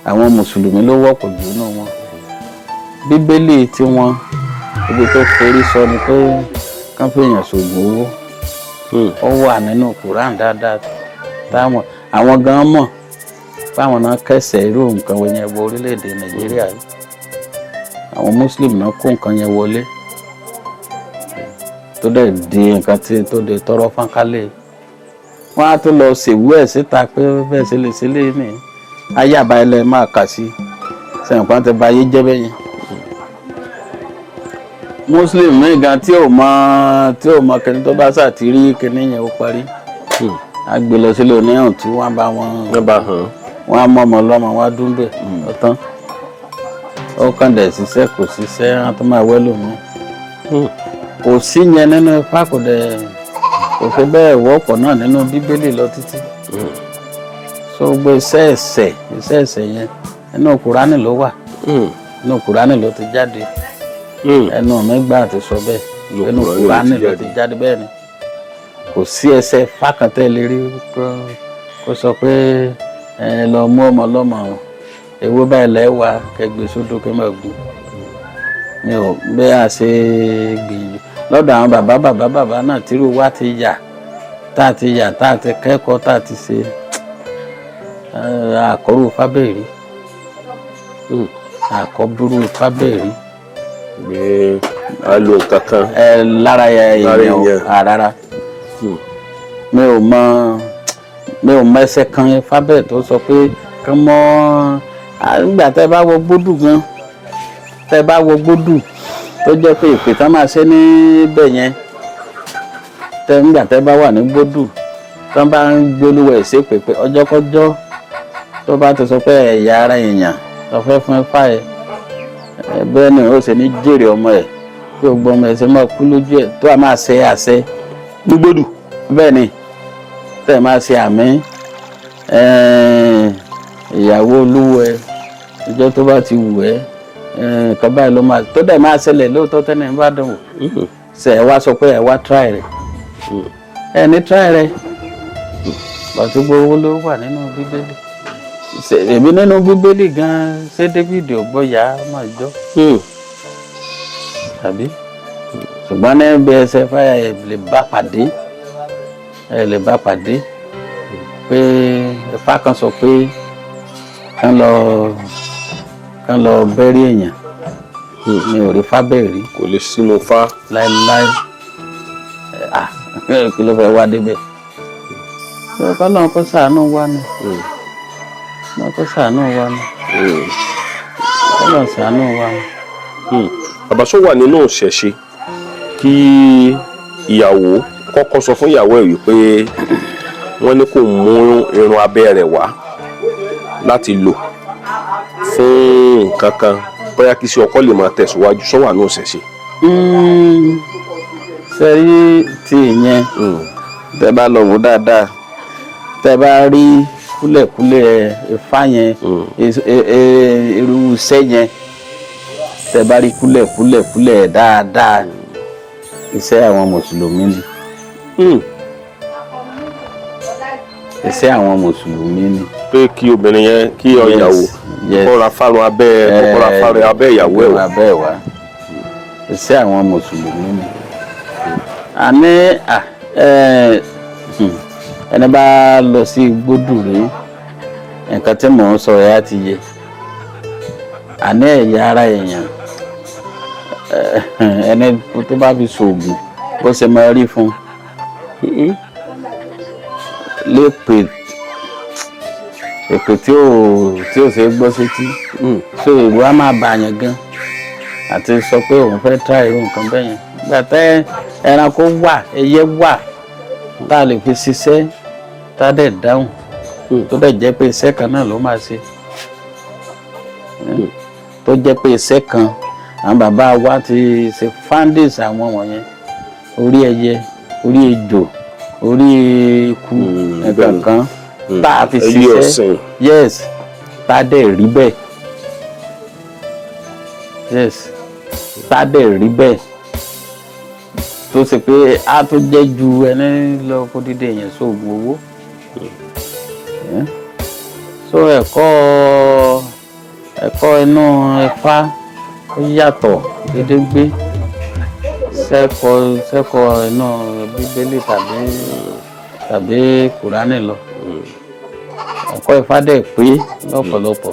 àwọn mùsùlùmí ló wọ́pọ̀ jù nínú wọn. Bíbélì tiwọn, ibi tó forí sọ ni pé kán fèèyàn ṣoògùn owó. Ó wà nínú Quran dáadáa táwọn àwọn gan mọ̀. Fáwọn náà kẹsẹ̀ irú nǹkan wọn yẹn wọ orílẹ̀-èdè Nàìjíríà yìí. Àwọn Muslim náà kó nǹkan yẹn wọlé, tó dẹ̀ di nǹkan tí tó di tọrọ fọ́nkálẹ̀. Wọ́n á tún lọ ṣèwú ẹ̀ síta pé bẹ́ẹ̀ ṣe lè ṣe lé ní ayé àbáyẹlẹ máa kà sí sẹ́yìn kan ti ba ayé jẹ́ bẹ́yẹn. Muslim ní gan tí ò mọ kíní tó bá ṣàtìrí kíní yẹn, ó parí. Á gbé lọ sílé oníhàn tí wọ́n bá wọn Wọ́n bá hàn. Wọ́n á mọ ọmọ ọlọ́mọ, wọ́n á dún bẹ́ẹ̀ ọ̀tán. Ó kàn dẹ̀ ṣiṣẹ́, kò ṣiṣẹ́, wọ́n tó máa wẹ́ lómi. Kò sí yẹn nínú Ifá, kò dẹ̀ kò fi bẹ́ẹ̀ wọ́pọ̀ náà nínú Bíbélì lọ títí. So gbogbo iṣẹ́ ẹ̀ṣẹ̀ yẹn, nínú Kùránì ló wà, nínú Kùránì ló ti jáde. Ẹnu mi gbà àti sọ bẹ́ẹ̀. Nínú Nínú Kùránì ló Kùránì ti ló ti jáde. Bẹ́ẹ̀ ni, kò sí ẹsẹ̀ fákàntẹ́ lè rí kó sọ pé ẹ lọ mú ọmọ ọlọ́mọ o, ewé báyìí lẹ́ wà kẹgbẹ́ sódò kẹ́ máa gùn. Mi ò bẹ́ẹ̀ à ṣe gbìyànjú lọ́dọ̀ àwọn bàbá bàbá bàbá náà tírú wa ti yà, tá a ti yà, tá a ti kẹ́kọ̀ọ́, tá a ti ṣe àkọ́rù fábẹ́ẹ̀rí, àkọ́búrú fábẹ́ẹ̀rí. Pé a lo nǹkan kan. Ẹ lára Lára èèyàn o. èèyàn. Rárá, mi ò mọ ẹsẹ̀ kan fábẹ́ẹ̀ tó sọ pé kán mọ́. Nígbà tẹ́ bá wọ gbódù gan, tẹ́ bá wọ gbódù tó jẹ́ pé ìpè tán máa ṣe níbẹ̀ yẹn, tẹ́ nígbà tẹ́ bá wà ní gbódù, tán bá ń gbólúwẹ̀ ẹ̀ sí pé ọjọ́kọ́jọ́ tó bá ti sọ pé ẹ̀yà ara èèyàn tó fẹ́ fún ẹ fà ẹ bẹ́ẹ̀ ni ó ṣe ní jèrè ọmọ ẹ̀, kí gbogbo ọmọ ẹ̀ ṣe máa kú lójú ẹ̀ tó a máa ṣe àṣẹ. Gbígbódù. Bẹ́ẹ̀ ni, tẹ́ ẹ máa ṣe àmì ìyàwó olúwo ẹ, ìjọ tó bá ti wù ẹ́, nǹkan báyìí ló máa tó dẹ̀ máa ṣẹlẹ̀ lóòótọ́. Tẹ́lẹ̀ ń bá dùn wò ṣe, ẹ wá sọ pé ẹ wá try rẹ̀, ẹ ní try rẹ̀ bàtú. Gbogbo ló wà nínú Bíbélì. Èmi nínú Bíbélì gan, ṣé David ò gbọ́ yá máa jọ tàbí? Ṣùgbọ́n ní bí ẹsẹ̀ fáyà, ẹ lè bá pàdé, ẹ lè bá pàdé pé Ifá kan sọ pé kán lọ bẹ́rí èèyàn. Mi ò rí fábẹ́ẹ̀ rí. Kò lè sínú fá. Láéláé. Ah, kí ló fẹ́ wá débẹ̀? Kọ́lọ́n kó ṣàánú wa ni, kọ́lọ́n kó ṣàánú wa ni, kọ́lọ́n ṣàánú wa ni. Bàbá, sọ wà nínú ìṣẹ̀ṣe kí ìyàwó kọ́kọ́ sọ fún ìyàwó ẹ̀ wípé wọ́n ní kó mú irun abẹ́ rẹ̀ wá láti lò fún nǹkan kan, bóyá kí sí ọkọ lè máa tẹ̀síwájú? Sọ wà nínú ìṣẹ̀ṣe? Ṣe rí ti ìyẹn, tẹ bá lọ wò dáadáa, tẹ bá rí kúlẹ̀kúlẹ̀ Ifá yẹn, irú iṣẹ́ yẹn, tẹ bá rí kúlẹ̀kúlẹ̀ kúlẹ̀ dáadáa, iṣẹ́ àwọn mùsùlùmí ni. Iṣẹ́ àwọn mùsùlùmí ni. Pé kí obìnrin yẹn, kí ìyàwó Yes. kó ra fárun abẹ́, kó ra fárun abẹ́ ìyàwó ẹ̀ wá. Abẹ́ ẹ̀ wá, iṣẹ́ àwọn mùsùlùmí ni. Àní ẹni bá lọ sí gbódù rí, nǹkan tí mò ń sọ ẹ̀ á ti yé. Àní ẹ̀yà ara èèyàn, ẹni tó bá fi ṣoògùn, bó ṣe máa rí fún un lépè èpè tí ò ṣe é gbọ́ sétí. So ìlú á máa bàyàn gan àti sọ pé òun fẹ́ try irú nǹkan bẹ́ẹ̀ yẹn. Gbà tẹ́ ẹranko wà, ẹyẹ wà tá a lè fi ṣiṣẹ́, tá a dẹ̀ dáhùn, tó dẹ̀ jẹ́ pé iṣẹ́ kan náà ló máa ṣe, tó jẹ́ pé iṣẹ́ kan àwọn bàbá wa ti ṣe findings àwọn wọ̀nyẹn, orí ẹyẹ, orí ejò, orí eku, nǹkan kan tá a fi Ẹyẹ ṣiṣẹ́. ọ̀sìn. Yes, tá a dẹ̀ rí bẹ́ẹ̀. Yes, tá a dẹ̀ rí bẹ́ẹ̀, tó ṣe pé a tó jẹ́ ju ẹni lọ kó dídé èèyàn sóògùn owó. So ẹ̀kọ́ inú Ifá ó yàtọ̀ gédégbé sẹ́kọ̀ọ́ inú Bíbélì tàbí Kùránì lọ. Ẹ̀kọ́ Ẹ̀kọ́ Ifá dẹ̀ pé lọ́pọ̀lọpọ̀,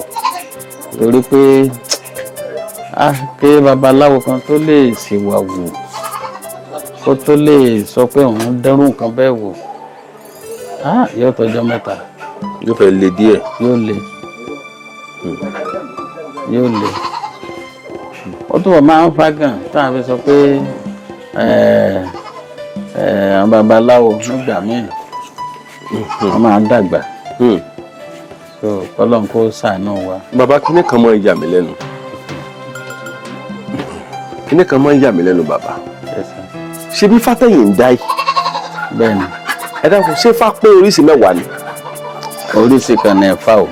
torí pé a ké babaláwo kan tó lè ṣìwà wò, kó tó lè sọ pé òun dẹ́rù nǹkan bẹ́ẹ̀ wò, yóò tọjọ́ mẹ́ta. Yóò fẹ́ le díẹ̀. Yóò le, yóò le. Ó túbọ̀ máa ń fagàn tá a fi sọ pé àwọn babaláwo nígbà míì wọ́n máa ń dàgbà. So kọ́lọ́n kó ṣàánú wa. Bàbá, kíní kan máa ń yà mí lẹ́nu, kíní kan máa ń yà mí lẹ́nu, bàbá. Yes, sir. Ṣé bí fátẹ̀yìn ń dá yìí? Bẹ́ẹ̀ni. Ẹ dákun, ṣé fá pé oríṣi 10 ni? Oríṣi kan ní ẹ̀fà o.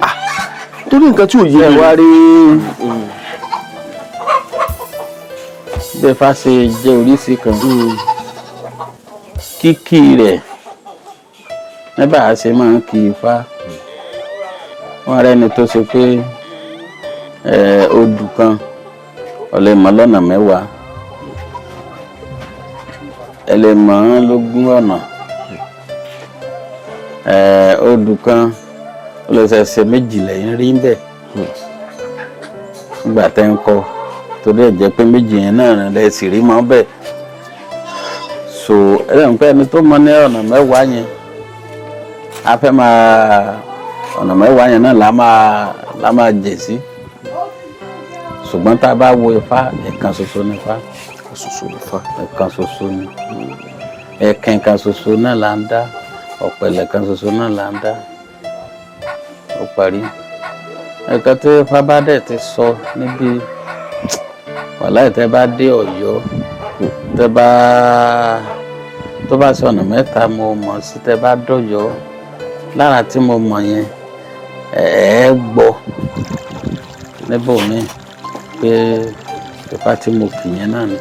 Torí nǹkan tí ò yé Ẹ mi. wá rí bí Ifá ṣe jẹ́ oríṣi kan, kíkì rẹ̀ nígbà á ṣe máa ń kí Ifá, wọ́n rẹ́ni tó ṣe pé odù kan ọ̀lẹ́ mọ́ lọ́nà 10, ẹ lè mọ̀ ọ́n lógún ọ̀nà. Odù kan ó lè ṣẹ̀ṣẹ̀ méjì lẹ́yìn rí ń bẹ̀ nígbà tẹ́ ń kọ́, torí ẹ̀ jẹ́ pé méjì yẹn náà lẹ sì rí mọ́ bẹ́ẹ̀. So ẹlẹ́yìn pé ẹni tó mọ ní ọ̀nà 10 yẹn, a fẹ́ máa ọ̀nà 10 yẹn náà la máa jẹ̀ sí. Ṣùgbọ́n tá a bá wo Ifá, ẹ̀kan ṣoṣo ní Ifá. Ṣoṣo ní Ifá. Ẹ̀kan ṣoṣo ní, ẹ̀kan kan ṣoṣo náà là ń dá, ọ̀pẹ̀lẹ̀ kan ṣoṣo náà là ń dá, ó parí. Ẹ̀kan tí Ifá bá dẹ̀ ti sọ níbi wàláì, tẹ́ bá dé Ọ̀yọ́, tẹ́ bá tó bá sọ ọ̀nà 3 mo mọ̀ sí, tẹ́ bá dọ̀yọ́ lára tí mo mọ̀ yẹn, ẹ̀ ẹ́ gbọ́ níbòmíì pé Ifá tí mo kì yẹn náà ni.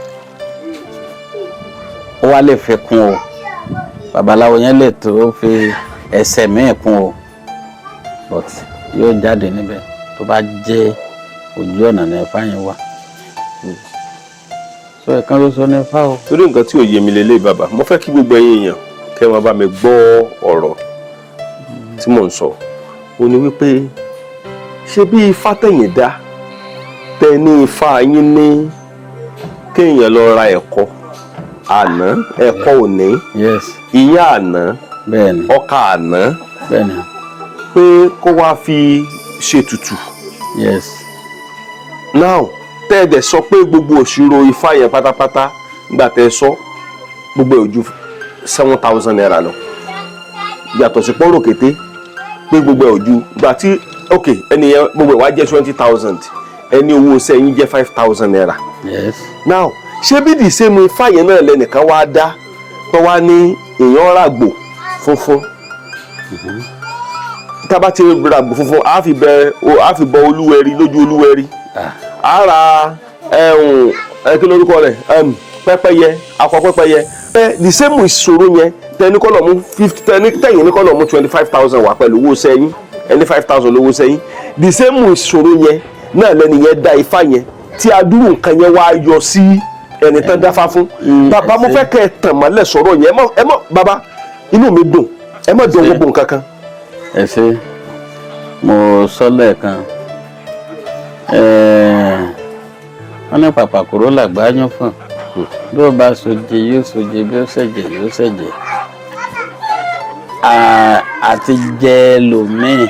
Ó wá lè fi kún o, babaláwo yẹn lè tó fi ẹsẹ̀ míì kún o, but yóò jáde níbẹ̀ tó bá jẹ́ ojú ọ̀nà ní Ifá yẹn wà. So ẹ̀kan ló sọ ní Ifá o. Torí nǹkan tí ò yé mi lélẹ̀, bàbá, mo fẹ́ kí gbogbo ẹ̀yin èèyàn kẹ́ máa bá mi gbọ́ ọ̀rọ̀ tí mò ń sọ. Ó ní wípé ṣé bí ifá tẹ̀yìn dá tẹ ní ifá yín ní kéèyàn lọ ra ẹ̀kọ àná, ẹ̀kọ òní, iyán àná, ọkà àná, pé kó wá fi ṣètùtù. Now, tẹ́ ẹ dẹ̀ sọ pé gbogbo òṣìrò ifá yẹn pátápátá, nígbà tẹ́ ẹ sọ gbogbo ẹ̀ ò ju ₦7,000 lọ, yàtọ̀ sí pọ́nrò kété, pé gbogbo ẹ̀ ò ju gbà tí, ok, ẹni yẹn gbogbo ẹ̀ wá jẹ́ 20,000, ẹni owó sẹ́yìn jẹ́ ₦5,000. Now, ṣé bí the same ifá yẹn náà lẹ́nìkan wá dá tó wá ní èèyàn ràgbò funfun? Tá a bá ti ràgbò funfun, á fi bọ olúwẹ̀rí lójú olúwẹ̀rí, á ra ẹ̀hún ẹ, kí lórúkọ rẹ̀, pẹ́pẹ́yẹ, akọ pẹ́pẹ́yẹ. Ẹ the same ìṣòro yẹn, tẹni kọ́ lọ mú 50, tẹni tẹ̀yìn ní kọ́ lọ mú 25,000 wá pẹ̀lú owó sẹ́yìn, ẹni 5,000 lówó sẹ́yìn. The same ìṣòro yẹn náà lẹ́ni yẹn dá ifá yẹn tí adúrú nǹkan yẹn wá yọ sí ẹni tán dáfá fún. Bàbá, mo fẹ́ kẹ́ ẹ tàn mọ́lẹ̀ sọ̀rọ̀ yẹn. Ẹ mọ́ bàbá, inú mi dùn, ẹ má dùn gbogbo nǹkan kan. Ẹ ṣe, mo sọ lẹ́ẹ̀kan, wọ́n ní pàpàkùrọ̀ làgbáyán fún bí ó bá soje yóò soje, bí ó ṣẹ̀jẹ̀ yóò ṣẹ̀jẹ̀. Àti jẹ lòmíì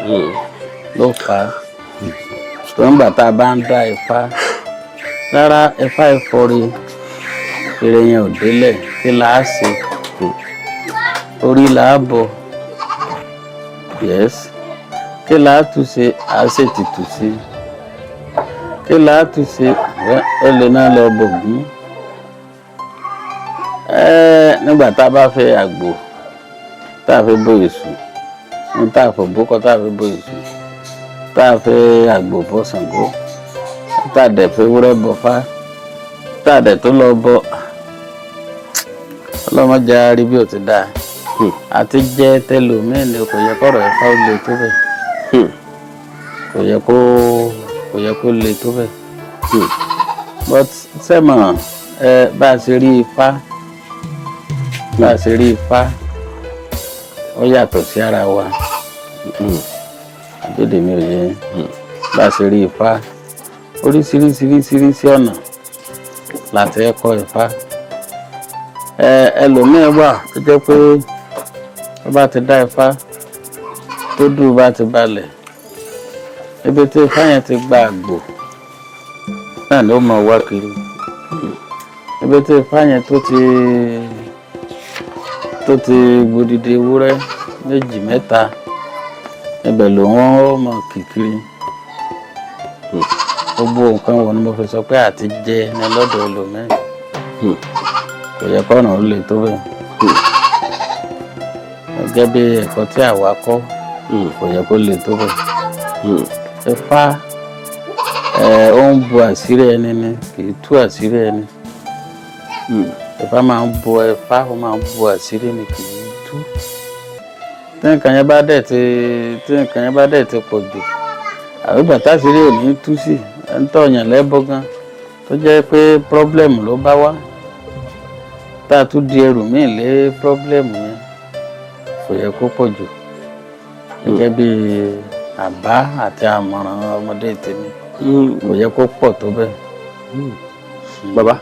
ló fà á tó ń gbà tá a bá ń dá ifá rárá, ifá ìfọre èrè yẹn ò délẹ̀. Kí là á ṣe? Orí là á bọ̀. Yes, kí là á tún ṣe? À á ṣètìtù sí. Kí là á tún ṣe? Ó lè náà lọ bògún nígbà tá a bá fẹ́ àgbò tá a fi bọ èṣù ní, tá a fọ bókọ, tá a fi bọ èṣù, tá a fẹ́ àgbò bọ Ṣàngó, tá a dẹ̀ fi wúrẹ́ bọ fá, tá a dẹ̀ tó lọ bọ ọlọ́mọdé á rí bí ó ti dáa àti jẹ́ tẹlòmíì ni. Kò yẹ kọ́rọ̀ Ifá ó le tó bẹ́ẹ̀. Kò yẹ kó le tó bẹ́ẹ̀. But sẹ́mọ̀ ẹ, bá a ṣe rí Ifá, ó yàtọ̀ sí ara wa. Àbédè mi ò yé bá a ṣe rí Ifá, oríṣiríṣiríṣiríṣi ọ̀nà láti ẹ̀kọ́ Ifá. Ẹlòmíín wà tó jẹ́ pé tó bá ti dá Ifá tó dùn, bá ti balẹ̀, ibi tí Ifá yẹn ti gba àgbò náà ló mọ̀ wá kiri. Ibi tí Ifá yẹn tó ti gbòdìdì ewúrẹ́ méjì mẹ́ta, ibẹ̀ ló wọ́n mọ̀ kìkiri. Gbogbo nǹkan wo ni mo fi sọ pé àti jẹ ní lọ́dọ̀ ẹlòmíín, kò yẹ kọ́nà ó lè tó bẹ́ẹ̀. Gẹ́gẹ́ bí ẹ̀kọ́ tí àwa kọ́, kò yẹ kó lè tó bẹ́ẹ̀. Ifá ẹ̀, ó ń bu àṣírí ẹni ni, kì í tú àṣírí ẹni. Ifá máa ń bu, Ifá ó máa ń bu àṣírí ni, kì í tú. Tí nǹkan yẹn bá dẹ̀ ti pọ̀ jù, àbí gbàtàṣírí ò ní tú sí ẹ̀ ń tọ̀yàn lẹ́bọ gan, tó jẹ́ pé problem ló bá wá, tá a tún di ẹrù míì lé problem yẹn, kò yẹ kó pọ̀ jù. Gẹ́gẹ́ bí àbá àti àmọ̀ràn ọmọdé tèmi, kò yẹ kó pọ̀ tó bẹ́ẹ̀. Bàbá,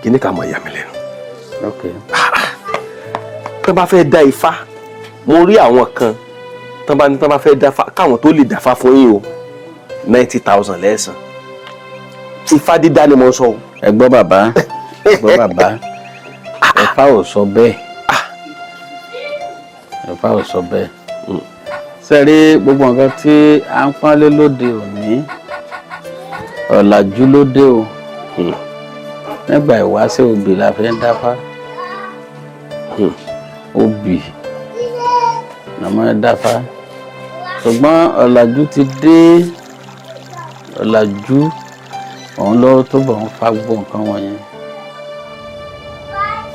kíní ká mọ̀ ìyá mi lẹ́nu. Tán bá fẹ́ dá Ifá, mo rí àwọn kan tán bá ní tán bá fẹ́ dáfá, káwọn tó lè dáfá fún yín o, 90,000 lẹ́ẹ̀sán. Ifá dídá ni mo sọ o. Ẹ gbọ́ bàbá, ẹ gbọ́ bàbá, Ifá ò sọ bẹ́ẹ̀, Ifá ò sọ bẹ́ẹ̀. Sẹ́rí gbogbo nǹkan tí à ń pọ́nlé lóde òní, ọ̀làjú lóde o. Nígbà ìwáṣẹ̀, obì la fi ń dáfá. Obì la máa ń dáfá, ṣùgbọ́n ọ̀làjú ti dé. Ọ̀làjú òun ló túbọ̀ ń fa gbogbo nǹkan wọ̀nyẹn.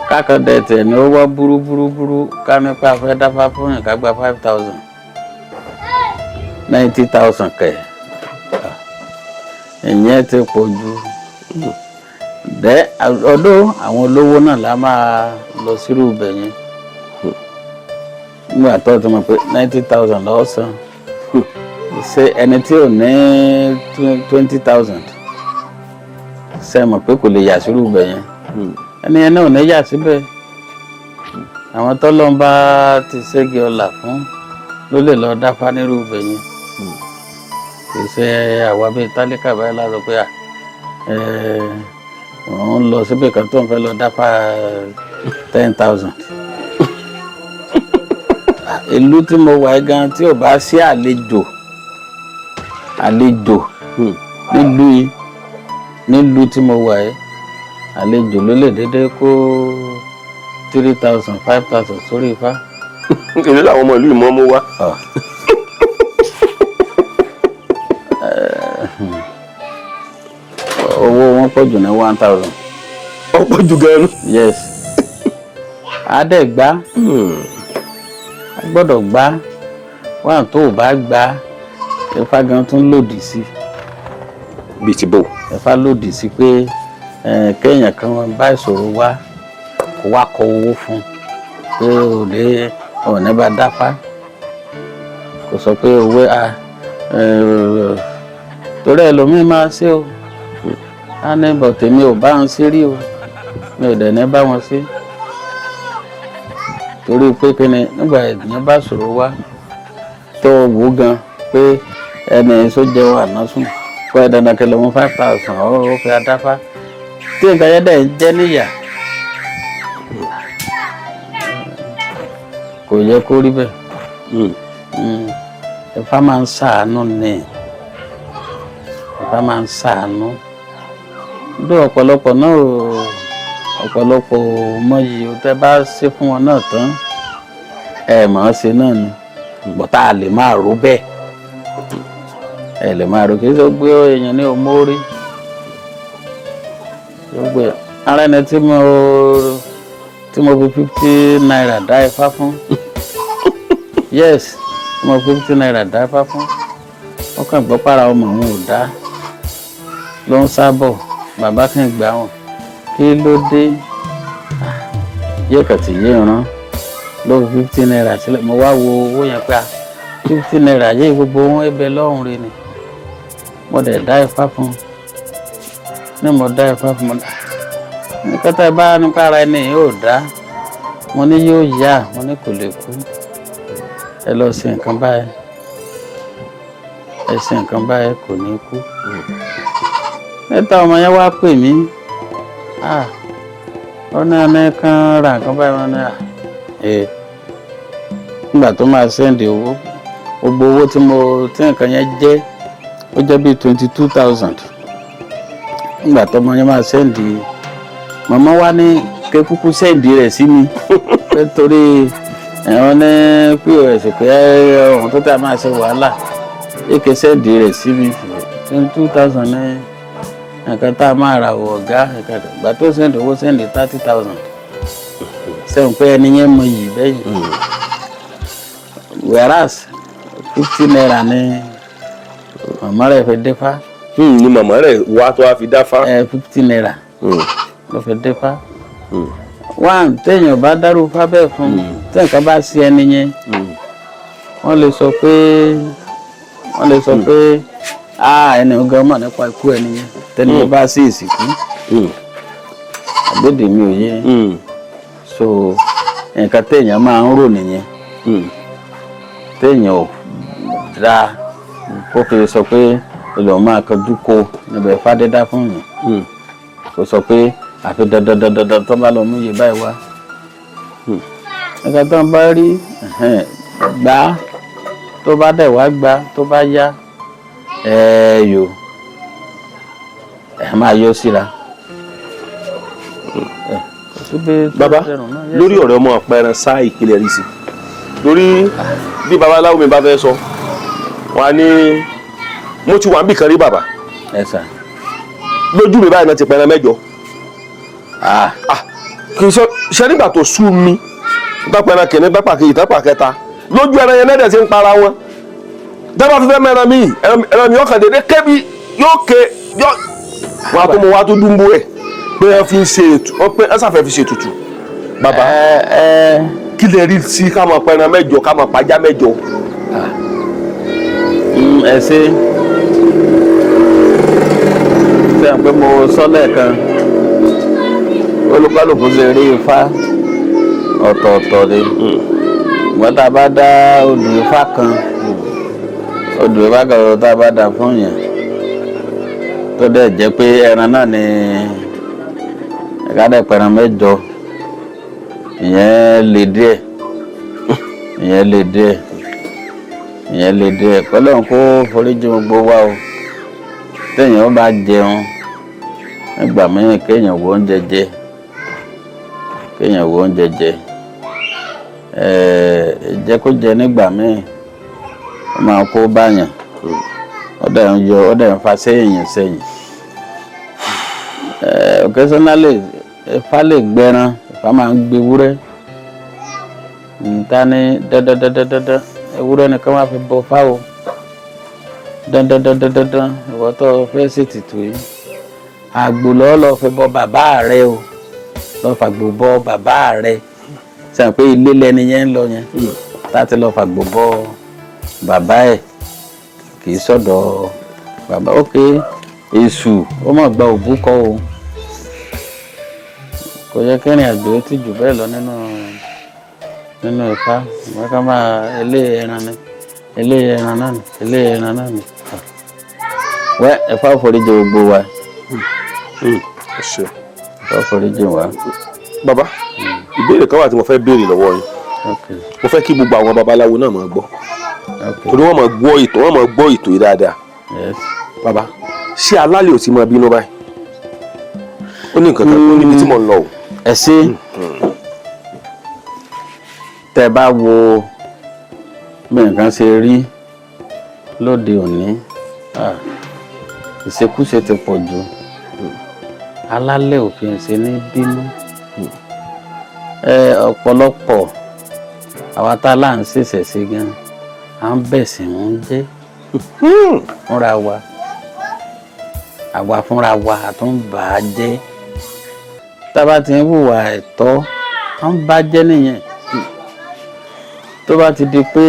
Kákàndé tẹ̀ ní ó wá burú burú burú, ká nípa fẹ́ dáfá fún yàn, ká gba 5,000, 90,000 kẹ̀, ìyẹn ti pọ̀ jù. Dẹ́ ọdún àwọn olówó náà la máa lọ sírú ibẹ̀ yẹn. Nígbà tó ti mọ̀ pé 90,000 lọ́ọ́ san, ṣé ẹni tí ò ní 20,000, ṣe mọ̀ pé kò lè yà sírú ibẹ̀ yẹn? Ẹni yẹn náà ò ní yà síbẹ̀. Àwọn tọ́lọ́n bá ti ṣégi ọlà fún ló lè lọ dáfá nírú ibẹ̀ yẹn. Kì í ṣe àwa bíi tálíkà báyìí láti pé òun lọ síbì kan tó ń fẹ́ lọ dáfá 10,000. Ìlú tí mo wà gan, tí ò bá sí àlejò, àlejò nílùú yìí, nílùú tí mo wà yìí, àlejò ló lè dédé kó 3,000, 5,000 sórí Ifá. Èló làwọn ọmọ ìlú ìmọ̀ mú wá? Ọ. Owó wọn pọ̀ jù ní 1,000. Ọ̀pọ̀ jù gan-an. Yes, àdẹ̀gbá a gbọ́dọ̀ gbá wọn. Tó o bá gbá, Ifá gan tún lòdì sí. Bíi ti bò? Ifá lòdì sí pé kéèyàn kan bá ìṣòro wá, kó wá kọ owó fún pé òde òní bá dáfá, kò sọ pé owó a torí ẹlòmíín máa ṣe o, á ní bọ̀ tèmi ò bá wọn ṣe rí o, mi ò dẹ̀ ní bá wọn ṣe, torí pé kíni, nígbà ènìyàn bá ṣòro wá, tó wù ú gan pé ẹni tó jẹun àná sùn kó ẹ dandan kí ló mú 5,000 ó fi adáfá, tí nǹkan yẹn dẹ̀ ń jẹ́ níyà, kò yẹ kó rí bẹ́ẹ̀. Ifá máa ń ṣàánú ni, Ifá máa ń ṣàánú. Bí ọ̀pọ̀lọpọ̀ náà ò, ọ̀pọ̀lọpọ̀ ò mọyì ò, tẹ́ bá ṣe fún wọn náà tán, ẹ mọ̀ ọ́n ṣe náà ni bọ̀tá a lè máa rò bẹ́ẹ̀, ẹ lè máa rò. Kì í ṣe gbé èèyàn ní òmórí gbogbo ara ẹni tí mo fi ₦50 dá Ifá fún. Yes, tí mo fi ₦50 dá Ifá fún, wọ́n kàn gbọ́ para ọmọ òun ò dá, ló ń sábọ̀, bàbá kì í gbà wọ́n, kí ló dé? Yóò kàn tí yé ìran ló fi ₦50 sílẹ̀. Mo wá wo owó yẹn pé a ₦50 yìí, gbogbo wọn ẹbẹ lọ́hùn rẹ ni. Mo dẹ̀ dá ifá fún un ní, mo dá ifá fún un ní kẹta bá nípa ara ẹni yóò dá. Mo ní yóò yá, mo ní kò lè kú. Ẹ lọ sí nǹkan báyìí, ẹ ṣe nǹkan báyìí, kò ní kú. Níta ọmọ yẹn wá pè mí, ah, ó ní ẹni kan ra nǹkan báyìí. Wọn ní à ẹ nígbà tó máa send owó, gbogbo owó tí mo tí nǹkan yẹn jẹ́, ó jẹ́ bíi 22,000. Nígbà tó ọmọ yẹn máa send, màmá wa ní ké kúkú send rẹ̀ sí mi pé torí ẹ̀wọ̀n ní POS pé ọ̀hún tó tẹ̀ máa ṣe wàhálà, èké send rẹ̀ sí mi. 22,000 ní nǹkan tá a máa rà wọ̀ ọ̀gá. Ìgbà tó send owó, send 30,000. Sẹ́wọ̀n pé ẹni yẹn mọ iyì bẹ́yìn, whereas ₦50 ní màmá rẹ̀ fi dífá. Ni màmá rẹ̀ wá tó wá fi dáfá. Ẹ, ₦50 ló fi dífá. One, téèyàn bá dárú fá bẹ́ẹ̀ fún, tí nǹkan bá sí ẹni yẹn, wọ́n lè sọ pé ah, ẹni gan mọ̀ nípa ikú ẹni yẹn, tẹ́ni yẹn bá sí ìsìnkú. Àgbèdè mi ò yé. So nǹkan téèyàn máa ń rò nìyẹn, téèyàn ò dáa kó fi sọ pé olùwọ́n máa kọjú ko níbẹ̀ fádédá fún yàn, kó sọ pé àfi dandan dandan dandan tó bá lọ mú iye báyìí wá. Nǹkan tó ń bá rí gbà, tó bá dẹ̀ wá gbà, tó bá yá, ẹ yò ẹ máa yọ síra. Kò síbi tó Bàbá, dẹrùn náà. Yes, lórí sir. ọ̀rọ̀ ọmọ àpẹẹrẹ sá ìpìlẹ̀ rí sí lórí bí babaláwo mi bá fẹ́ sọ wọn á ní mo ti wà níbì kan rí, bàbá. Ẹ sà. Lójú mi báyìí náà ti pẹran 8. Ah. Ah, kì í ṣe nígbà tó sú mi bá pẹran kìíní, bá pàkejì, tá pàkẹta, lójú ẹran yẹn lẹ́dẹ̀ ti ń para wọn. Dábàá fífẹ́ mẹ́ran mi, ẹran mi ọkàn dédé kébi yóò ké yóò wọn á tó mọ wá tó dúnbó ẹ̀ pé ẹ fi ń ṣe ètù ọ, pé ẹ sàfẹ́ fi ṣe ètùtù, bàbá. Ẹ ẹ. Kí lè rí sí ká máa pẹran 8, ká máa pajá 8? Ẹ ṣe sẹ́yìn pé mo sọ lẹ́ẹ̀kan, olúkálùkù ṣe rí ifá ọ̀tọ̀ọ̀tọ̀ ni. Ìgbọ́n tá a bá dá odù ifá kan, odù ifá kan tá a bá dá fún yẹn, tó dẹ̀ jẹ́ pé ẹran náà ni ẹ̀ka dẹ̀ pẹran 8, ìyẹn lè díẹ̀, ìyẹn lè díẹ̀, ìyẹn lè díẹ̀. Kọ́lọ́run kó foríjì gbogbo wa o. Téèyàn bá jẹun nígbà míì, kéèyàn wo oúnjẹ jẹ, kéèyàn wo oúnjẹ jẹ, ìjẹkújẹ nígbà míì ó máa kó báyàn, ó dẹ̀ ń yọ, ó dẹ̀ ń fa sẹ́yìn sẹ́yìn. Occasionally Ifá lè gbẹran, Ifá máa ń gbé ewúrẹ́ nta ní dandandandandandan, ewúrẹ́ nìkan máa fi bọ fáwo dandandandandandan. Ìwọ tó fẹ́ ṣètìtù yìí, àgbò lọ́ọ́ lọ́ọ́ fi bọ bàbá rẹ o, lọ́ọ́ fàgbò bọ bàbá rẹ. Sẹ́yìn pé ilé lẹni yẹn ń lọ yẹn láti lọ́ọ́ fàgbò bọ bàbá ẹ̀, kì í sọ̀dọ̀ bàbá. Ok, èṣù ó mọ̀ gba òbúkọ o. Kò yẹ kí ìrìn àjò ti jù bẹ́ẹ̀ lọ nínú Ifá. Ìwọ́n ká máa ilé ẹran ni, ilé ẹran náà ni, ilé ẹran náà ni. Wẹ́ Ifá foríjì gbogbo wa. Ẹ ṣé. Ifá foríjì wa. Bàbá, ìbéèrè kan wà tí mo fẹ́ béèrè lọ́wọ́ yín. Mo fẹ́ kí gbogbo àwọn babaláwo náà máa gbọ́, torí wọ́n máa gbọ́ ètò, wọ́n máa gbọ́ ètò yìí dáadáa. Bàbá, ṣé alálẹ̀ ò ti máa bínú báyìí? Ó ní nǹkan kan, ó níbi tí mo ń lọ o. Ẹ ṣé. Tẹ́ bá wo bí nǹkan ṣe rí lóde òní, ah, ìṣekúṣe ti pọ̀ jù. Alálẹ̀ òfin ṣe ní bínú. Ẹ ọ̀pọ̀lọpọ̀ àwa tá a là ń ṣẹ̀ṣẹ̀ ṣe gan, à ń bẹ̀sìn ń jẹ́ fúnra wa, àwa fúnra wa a tún bà á jẹ́. Tá a bá ti ń hùwà ẹ̀tọ́, à ń bà á jẹ́ nìyẹn. Tó bá ti di pé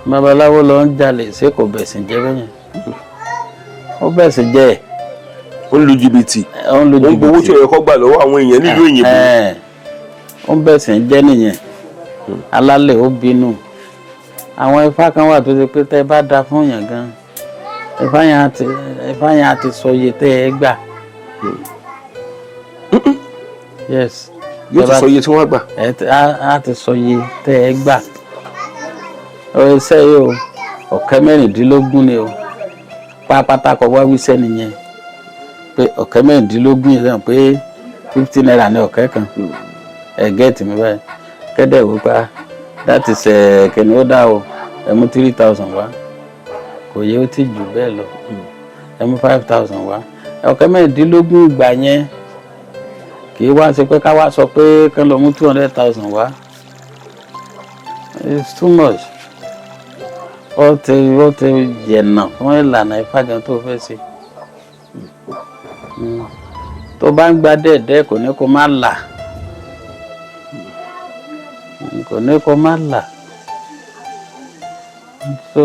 Babaláwo lọ ń jalè, ṣé kò bẹ̀sìn jẹ́ bẹ́yẹn? Ó bẹ̀sìn jẹ́. Ó ń lu jìbìtì. Ó ń lu Ó ń gbowó tí jìbìtì. ó yẹ kó gbà lọ́wọ́ àwọn èèyàn nílùú òyìnbó. Ó ń bẹ̀sìn jẹ́ nìyẹn. Alálẹ̀ ó bínú. Àwọn ifá kan wà tó ṣe pé tẹ́ bá da fún yàn gan, ifá yẹn á ti sọ iye tẹ́ ẹ gbà. Yes. Yóò ti sọ iye tí wọ́n gbà. Á ti sọ iye tẹ́ ẹ gbà. Ọ iṣẹ́ yìí o, 16,000 ni o. Pápátá kọ wá wíṣẹ́ nìyẹn pé 16,000 yẹn sàn pé ₦50 ní ọ̀kẹ́ kan. Ẹ get mi báyìí? Kẹ́dẹ̀ wò pa, that is ẹ̀ kìnìún ó dá o, ẹ mú 3,000 wá, kò yẹ ó ti jù bẹ́ẹ̀ lọ, ẹ mú 5,000 wá. 16,000 ìgbà yẹn kì í wá ṣe pé ká wá sọ pé kán lọ mú 200,000 wá. It's too much. Ó ti yẹ̀nà fún ìlànà Ifá gan tó fẹ́ ṣe. Tó bá ń gba dẹ́ẹ̀dẹ́, kò ní kó má là, kò ní kó má là. So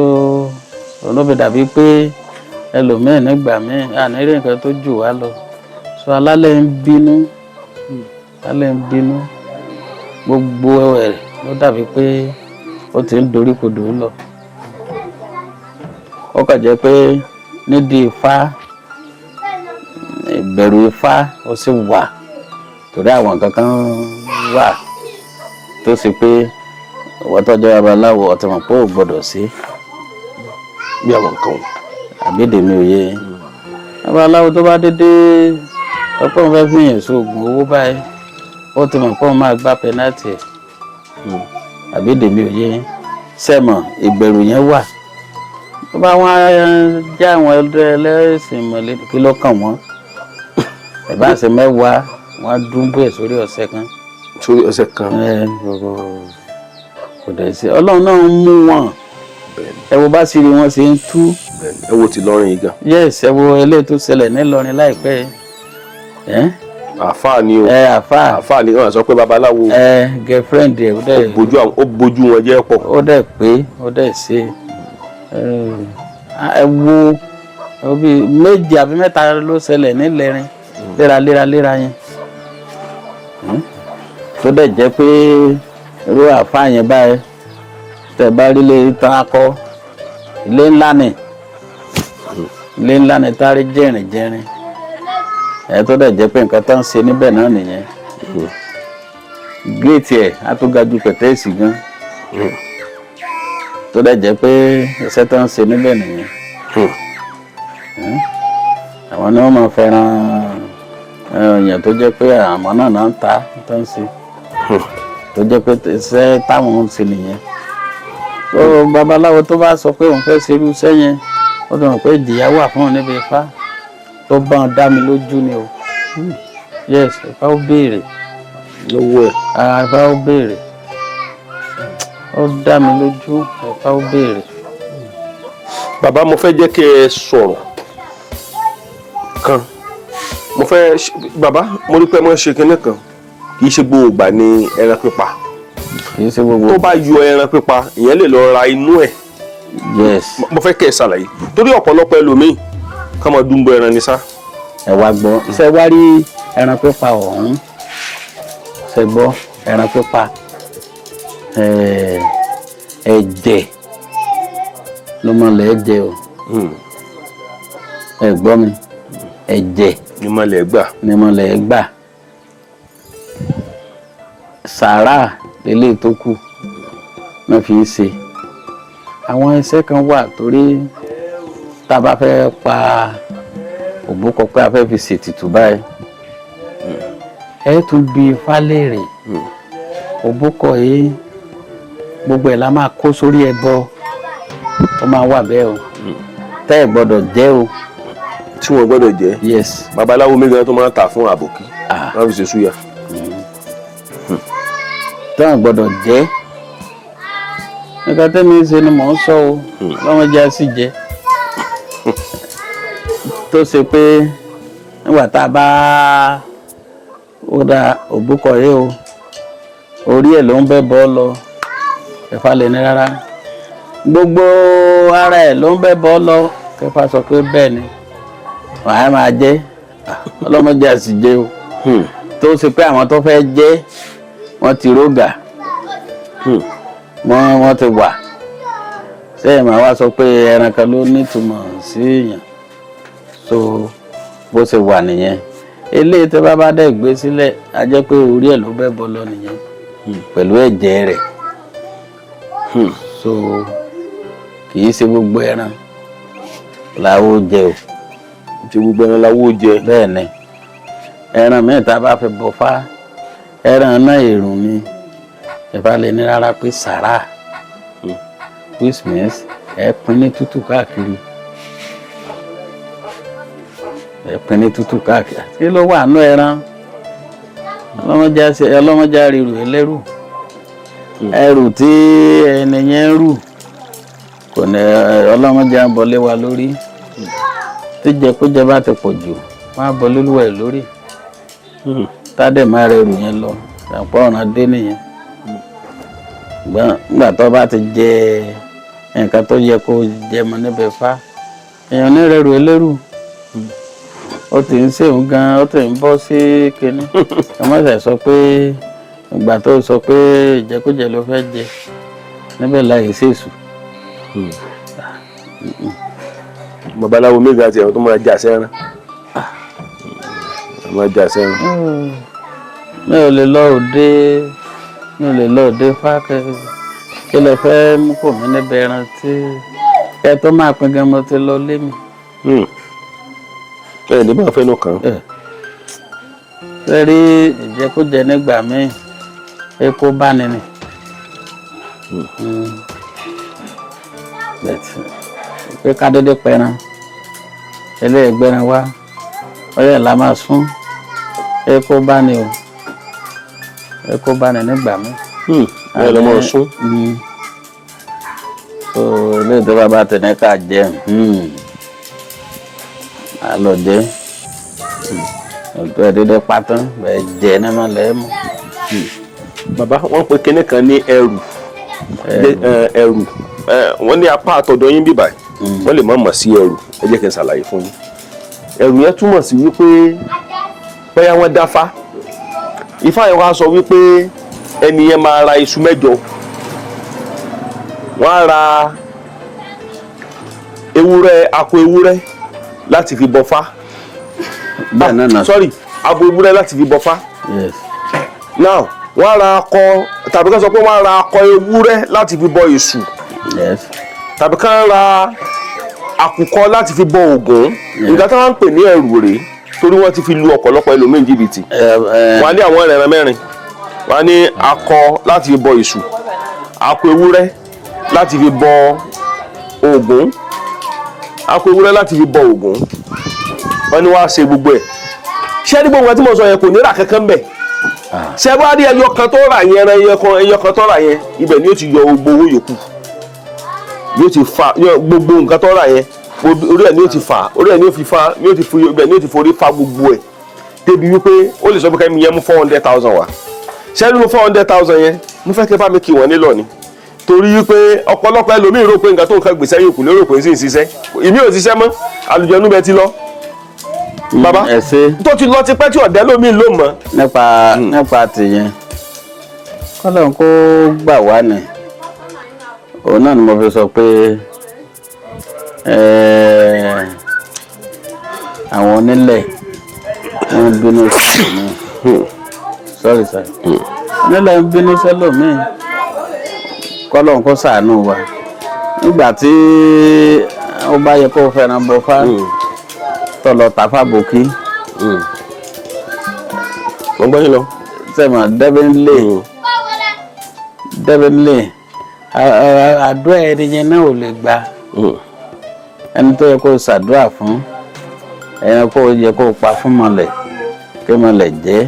òun fi dàbí pé ẹlòmíín nígbà míì àní rí nǹkan tó jù wá lọ. So alálẹ̀ ń bínú, alálẹ̀ ń bínú. Gbogbo ẹ̀ ló dàbí pé ó ti ń dorí kodò lọ. Ó kàn jẹ́ pé nídìí Ifá, ìbẹ̀rù Ifá ó sì wà, torí àwọn nǹkan kan wà tó ṣe pé ìwọ tó jẹ́ babaláwo, ó ti mọ̀ pé ò gbọ́dọ̀ sí. Bí àwọn nǹkan wọn. Àbídè mi ò yé babaláwo tó bá dédé ọ̀pọ̀ òun fẹ́ fi yàn sóògùn owó báyìí, ó ti mọ̀ pé òun máa gbá penalty ẹ̀. Àbídè mi ò yé sẹ́mọ̀? Ìbẹ̀rù yẹn wà. Tó bá wọn jẹ́ àwọn ẹlẹ́sìn mọ̀lẹ́, kí ló kàn wọ́n? Ẹ̀ bá ṣe mẹ́wàá, wọ́n á dúnbò ẹ̀ sórí ọ̀sẹ̀ kan. Sórí ọ̀sẹ̀ kan. Ẹ kò dẹ̀ sí, Ọlọ́run náà ń mú wọn. Ẹ wo bá sì rí wọn ṣe ń tú. Bẹ́ẹ̀ni, ẹ wo ti lọrin yìí gan. Yes, ẹ wo eléyìí tó ṣẹlẹ̀ nílọrin láìpẹ́ ẹ. Àáfàá ni o. Ẹ àfáà. Àáfàá ni wọ́n sọ pé babaláwo. Ẹ girlfriend ẹ ó dẹ̀ Ó bójú wọn jẹ́ pọ̀. Ó dẹ̀ pé ó dẹ̀ ṣe. Ẹ wo, ẹ wo bíi méjì àbí mẹ́ta ló ṣẹlẹ̀ nílẹ̀rin léraléra léra yẹn. Tó dẹ̀ jẹ́ pé irú àfáà yẹn báyìí, tẹ̀ bá rí lé tán akọ, ilé ńlá ni, ilé ńlá ni, tárí jẹ́rìn jẹ́rìn ẹ, tó dẹ̀ jẹ́ pé nǹkan tó ń ṣe níbẹ̀ náà nìyẹn. Géètì ẹ̀ á tó ga ju pẹ̀tẹ́ẹ̀sì gan, tó dẹ̀ jẹ́ pé iṣẹ́ tó ń ṣe níbẹ̀ nìyẹn. Àwọn ni wọ́n máa fẹ́ràn èèyàn tó jẹ́ pé àmọ́ náà náà ń ta tó ń ṣe, tó jẹ́ pé iṣẹ́ táwọn ń ṣe nìyẹn. Tó babaláwo tó bá sọ pé òun fẹ́ ṣe irú iṣẹ́ yẹn, ó ti mọ̀ pé ìjìyà wà fún òun níbi Ifá. Tó bá wọn dá mi lójú ni o. Yes, Ifá ó béèrè lọ́wọ́ ẹ̀. Ah, Ifá ó béèrè. Ó dá mi lójú, Ifá ó béèrè. Bàbá, mo fẹ́ jẹ́ kí ẹ sọ̀rọ̀ kan. Mo fẹ́ bàbá, mo rí pé ẹ máa ń ṣe kinní kan, kì í ṣe gbogbo ìgbà ní ẹran pípa. Kì í ṣe gbogbo. Tó bá yọ ẹran pípa, ìyẹn lè lọ ra inú ẹ̀. Yes. Mo fẹ́ kẹ́ ẹ ṣàlàyé, torí ọ̀pọ̀lọpọ̀ ẹlòmíì ká máa dúnbọ ẹran ní sá. Ẹ wá gbọ́, ṣe wá rí ẹran pípa ọ̀hún, ṣe gbọ́, ẹran pípa, ẹ̀jẹ̀ ló mọ lẹ́ẹ̀ jẹ o. Ẹ gbọ́ mi, ẹ̀jẹ̀ ní mo lè gbà. Ni mo lẹ́ẹ̀ gbà. Sàárà lélẹ̀ tó kù náà fi ń ṣe. Àwọn iṣẹ́ kan wà torí tá a bá fẹ́ pa òbúkọ pé a fẹ́ fi ṣètìtù báyìí, ẹ tún bi Ifá léèrè. Òbúkọ yìí, gbogbo ẹ̀ la máa kó sórí ẹbọ, ó máa wà bẹ́ẹ̀ o, tẹ́ ẹ̀ gbọ́dọ̀ jẹ́ o. Tí wọ́n gbọ́dọ̀ jẹ́. Yes. Babaláwo mi gan tó máa ń tà fún àbòkí, wọ́n fi ṣe súyà. Tẹ́ ẹ̀ gbọ́dọ̀ jẹ́. Nǹkan tẹ́mi ń ṣe ni mò ń sọ o. Lọ́wọ́n jẹ́ sí jẹ́ tó ṣe pé nígbà tá a bá ó da òbúkọ yìí o, orí ẹ̀ ló ń bẹ́ bọ́ lọ. Ifá lè ní rárá, gbogbo ara ẹ̀ ló ń bẹ́ bọ́ lọ. Kẹfà sọ pé bẹ́ẹ̀ ni wàá máa jẹ́. Ọlọ́mọdé àsìjẹ́ o, tó ṣe pé àwọn tó fẹ́ jẹ́ wọ́n ti rógà, wọ́n ti wà sẹ́yìn, máa wá sọ pé ẹran kan ló nítumọ̀ sí èèyàn. So bó ṣe wà nìyẹn. Eléyìí tó bá bá dẹ̀ gbé sílẹ̀, á jẹ́ pé orí ẹ̀ ló bẹ́ bọ́ lọ nìyẹn pẹ̀lú ẹ̀jẹ̀ rẹ̀. So kì í ṣe gbogbo ẹran làwọn jẹ o. Ṣe gbogbo ẹran làwọn jẹ? Bẹ́ẹ̀ ni. Ẹran míì tá a bá fi bọ fá, ẹran náà èrùn ni. Ìfá lè ní rárá pé sàrà, which means ẹ pín ní tútù káàkiri, ẹ pín ní tútù káàkiri. Kí ló wà nú ẹran? Ọlọ́mọdé àrírù ẹlẹ́rù, ẹrù tí ẹni yẹn ń rù kò ní. Ọlọ́mọdé àbọ̀lé wa lórí. Tí jẹkújẹ bá ti pọ̀ jù, wọ́n á bọ lólúwa ẹ̀ lórí, tádẹ̀ má rẹ̀ rù yẹn lọ, àpọ̀ ọ̀ràn dé nìyẹn. Nígbà tó bá ti jẹ nǹkan tó yẹ kó jẹ mọ́ níbẹ̀, fá èèyàn ní rẹ̀ rù ẹlẹ́rù. Ó ti ń ṣèun gan, ó ti ń bọ́ sí kinní. Ọmọ ṣe sọ pé ìgbà tó sọ pé ìjẹkújẹ ló fẹ́ jẹ níbẹ̀ láì ṣèṣù. Babaláwo méga àti ẹ̀rọ tó máa jà sẹ́ran, máa jà sẹ́ran. Mi ò lè lọ òde, mi ò lè lọ òde fákẹ́. Kí lè fẹ́ mú kò mí níbẹ̀? Ẹran tí ẹ tó máa pín gan, mo ti lọ lé mi. Ẹ ní bá fẹ́nu kàn. Ṣé rí ìjẹkújẹ nígbà míì, epo bá ní ni pé ká dédé pẹran, eléyìí gbẹran wá, ọyẹ là máa sún, epo bá ní o, epo bá ní nígbà míì. Bẹ́ẹ̀ ló máa sún. So eléyìí tó bá bá tẹ̀lé ká jẹ, á lọ jẹ ọ̀tọ̀ ẹ̀ dédé pátán bẹ́ẹ̀ jẹ ní ma lẹ́ẹ̀ mú. Bàbá, wọ́n pe kinní kan ní ẹrù, ẹrù. Wọ́n ní apá àtọ̀dọ̀ yín bíbà, wọ́n lè má mọ̀ sí ẹrù. Ẹ jẹ́ kí n ṣàlàyé fún yín. Ẹrù yẹn túmọ̀ sí wípé bóyá wọ́n dáfá, ifá yẹn wá sọ wípé ẹni yẹn máa ra iṣu 8, wọ́n á ra ewúrẹ́, akọ ewúrẹ́ láti fi bọfá. Bẹ́ẹ̀ náà nà. Sorry, abo ewúrẹ́ láti fi bọfá. Yes. Now wọ́n á ra akọ, tàbí ká sọ pé wọ́n á ra akọ ewúrẹ́ láti fi bọ èṣù, Yes. tàbí ká ra àkùkọ láti fi bọ Ògún. Nǹkan tí wọ́n ń pè ní ẹrù rèé, torí wọ́n ti fi lu ọ̀pọ̀lọpọ̀ ẹlòmíín jìbìtì. Wọ́n á ní àwọn ẹran 4, wọ́n á ní akọ láti fi bọ èṣù, akọ ewúrẹ́ láti fi bọ Ògún, akọ ewúrẹ́ láti fi bọ Ògún. Wọ́n ní wọ́n á ṣe gbogbo ẹ̀. Ṣé ní gbogbo nǹkan tí mo sọ yẹn, kò ní rà kankan bẹ̀. Ṣé wàá rí ẹyọ kan tó rà yẹn, ẹran ẹyọ kan tó rà yẹn, ibẹ̀ ni yóò ti yọ gbogbo owó yòókù, yóò ti fa gbogbo nǹkan tó rà yẹn, orí ẹ̀ ni yóò ti fà, orí ẹ̀ ni yóò fi fa, yóò ti fi ibẹ̀ ni yóò ti forí fa gbogbo ẹ̀, débi wípé ó lè sọ pé kẹ́mi yẹn mú 400,000 wá. Ṣé nínú 400,000 yẹn, mo fẹ́ kẹ́ bá mi kí wọ́n nílò ni, torí wípé ọ̀pọ̀lọpọ̀ ẹlòmíì rò pé nǹkan tó nǹkan gbèsè yòókù lérò pé sì ń ṣiṣẹ́. Ìmí ò ṣiṣẹ́ mọ́, àlùjọ̀nnú bẹ ti lọ, bàbá. Ẹ ṣe. Tó ti lọ tipẹ́ tí ọ̀dẹ́ lómi ló mọ̀. Nípa tìyẹn, kọ́lọ́n kó gbà wá ni. Òun náà ni mo fi sọ pé àwọn onílẹ̀ wọ́n ń bínú sẹ́lòmíì. Sorry sir, onílẹ̀ ń bínú sẹ́lòmíì. Kọ́lọ́n kó ṣàánú wa. Nígbà tí ó bá yẹ kó fẹ́ràn bọ fá, tó lọ tàfà bòkí. Mo gbọ́ yín lọ. Sẹ́mọ̀, definitely, definitely, àdúrà ẹni yẹn náà ò lè gba. Ẹni tó yẹ kó ṣàdúrà fún, ẹni kó yẹ kó pa fún mọ̀lẹ̀, kí mọ̀lẹ̀ jẹ́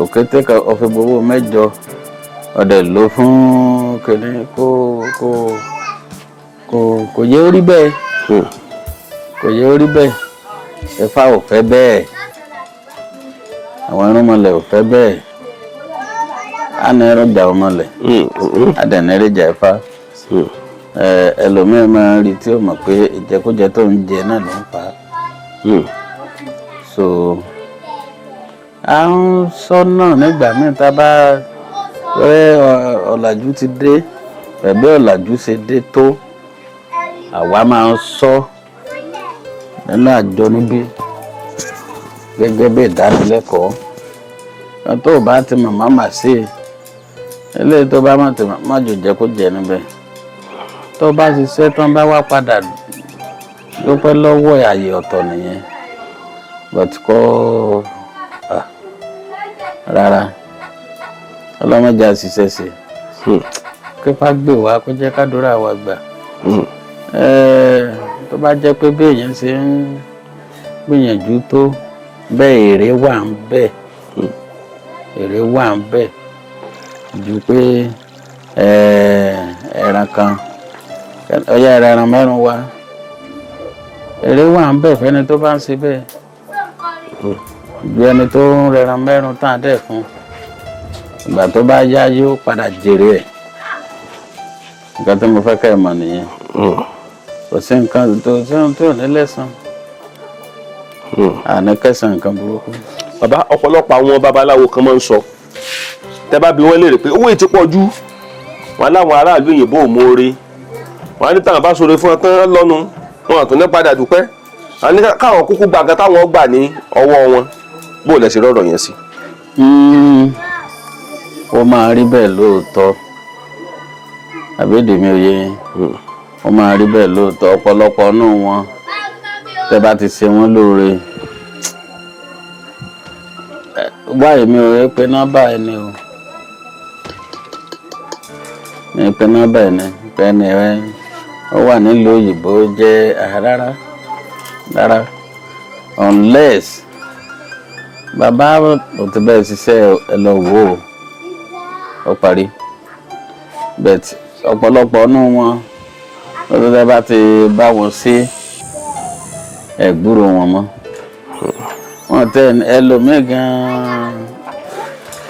òkété kan, ọ̀fẹ́ gbowó 8, ọ̀dẹ̀ ló fún kìnní. Kò yẹ ó rí bẹ́ẹ̀, kò yẹ ó rí bẹ́ẹ̀. Ifá ò fẹ́ bẹ́ẹ̀, àwọn irúnmọlẹ̀ ò fẹ́ bẹ́ẹ̀. Á ní ẹrọjà ọmọlẹ̀, á dẹ̀ ní ẹrẹ́jà Ifá. Ẹlòmíràn máa ń rí tí ó mọ̀ pé ìjẹkújẹ tó ń jẹ náà ló ń fà á. So à ń sọ náà nígbà míì tá a bá rẹ ọ̀làjú ti dé, pẹ̀lú ọ̀làjú ṣe dé tó, àwa máa ń sọ nínú àjọ níbí gẹ́gẹ́ bí ìdánilẹ́kọ̀ọ́. Tó o bá ti mọ̀, má mà sí i. Eléyìí tó bá má ti mọ̀, má jò jẹ́ kó jẹ níbẹ̀. Tó bá ṣiṣẹ́ tán, bá wá padà dúpẹ́ lọ́wọ́, àyè ọ̀tọ̀ nìyẹn, but kọ́ rárá, ọlọ́mọdé àṣìṣe ṣe kí fá gbé wa kó jẹ́ kádúrà wa gbà. Tó bá jẹ́ pé bí èèyàn ṣe ń gbìyànjú tó bẹ́ẹ̀, èrè wà ń bẹ̀, èrè wà ń bẹ̀ ju pé ẹran kan ọyá ẹran mẹ́rin wá. Èrè wà ń bẹ̀ fẹ́ni tó bá ń ṣe bẹ́ẹ̀ ju ẹni tó ń rẹran mẹ́rin tán dẹ̀ fún. Ìgbà tó bá yá, yóò padà jèrè ẹ̀. Nǹkan tí mo fẹ́ kẹ́ ẹ mọ̀ nìyẹn. Kò sí nǹkan tó sí ohun tó ní lẹ́san, àní kẹsàn nǹkan burúkú. Bàbá, ọ̀pọ̀lọpọ̀ àwọn babaláwo kan máa ń sọ, tẹ́ bá bi wọ́n léèrè pé owó yìí ti pọ̀ jù, wọn láwọn aráàlú òyìnbó ò mọ̀ọ́re. Wọn á ní táwọn bá ṣoore fún ọ tán lọ́nu wọn àtún ní padà dúpẹ́. Wọn ní káwọn kúkú gba nǹkan táwọn gbà ní ọwọ́ wọn. Bó lẹ ṣe rọrọ yẹn sí? Ó máa rí bẹ́ẹ̀ lóòótọ́, àbídì mi ò yé yín? Ó máa rí bẹ́ẹ̀ lóòótọ́. Ọ̀pọ̀lọpọ̀ nù wọn, tẹ́ bá ti ṣe wọ́n lóore, wá, èmi ò rí pé nọ́mbà ẹni o, mi pe nọ́mbà ẹni pé ẹni ẹ ó wà nílùú òyìnbó jẹ́. Rárá rárá, unless bàbá ò ti bẹ́ẹ̀ ṣiṣẹ́, ẹ lọ wò ó, ó parí. But ọ̀pọ̀lọpọ̀ nù wọn lọ́dọ̀, tẹ́ bá ti bá wọn sí, ẹ̀ gbúrò wọn mọ́. Wọn tẹ ẹlòmíì gan-an,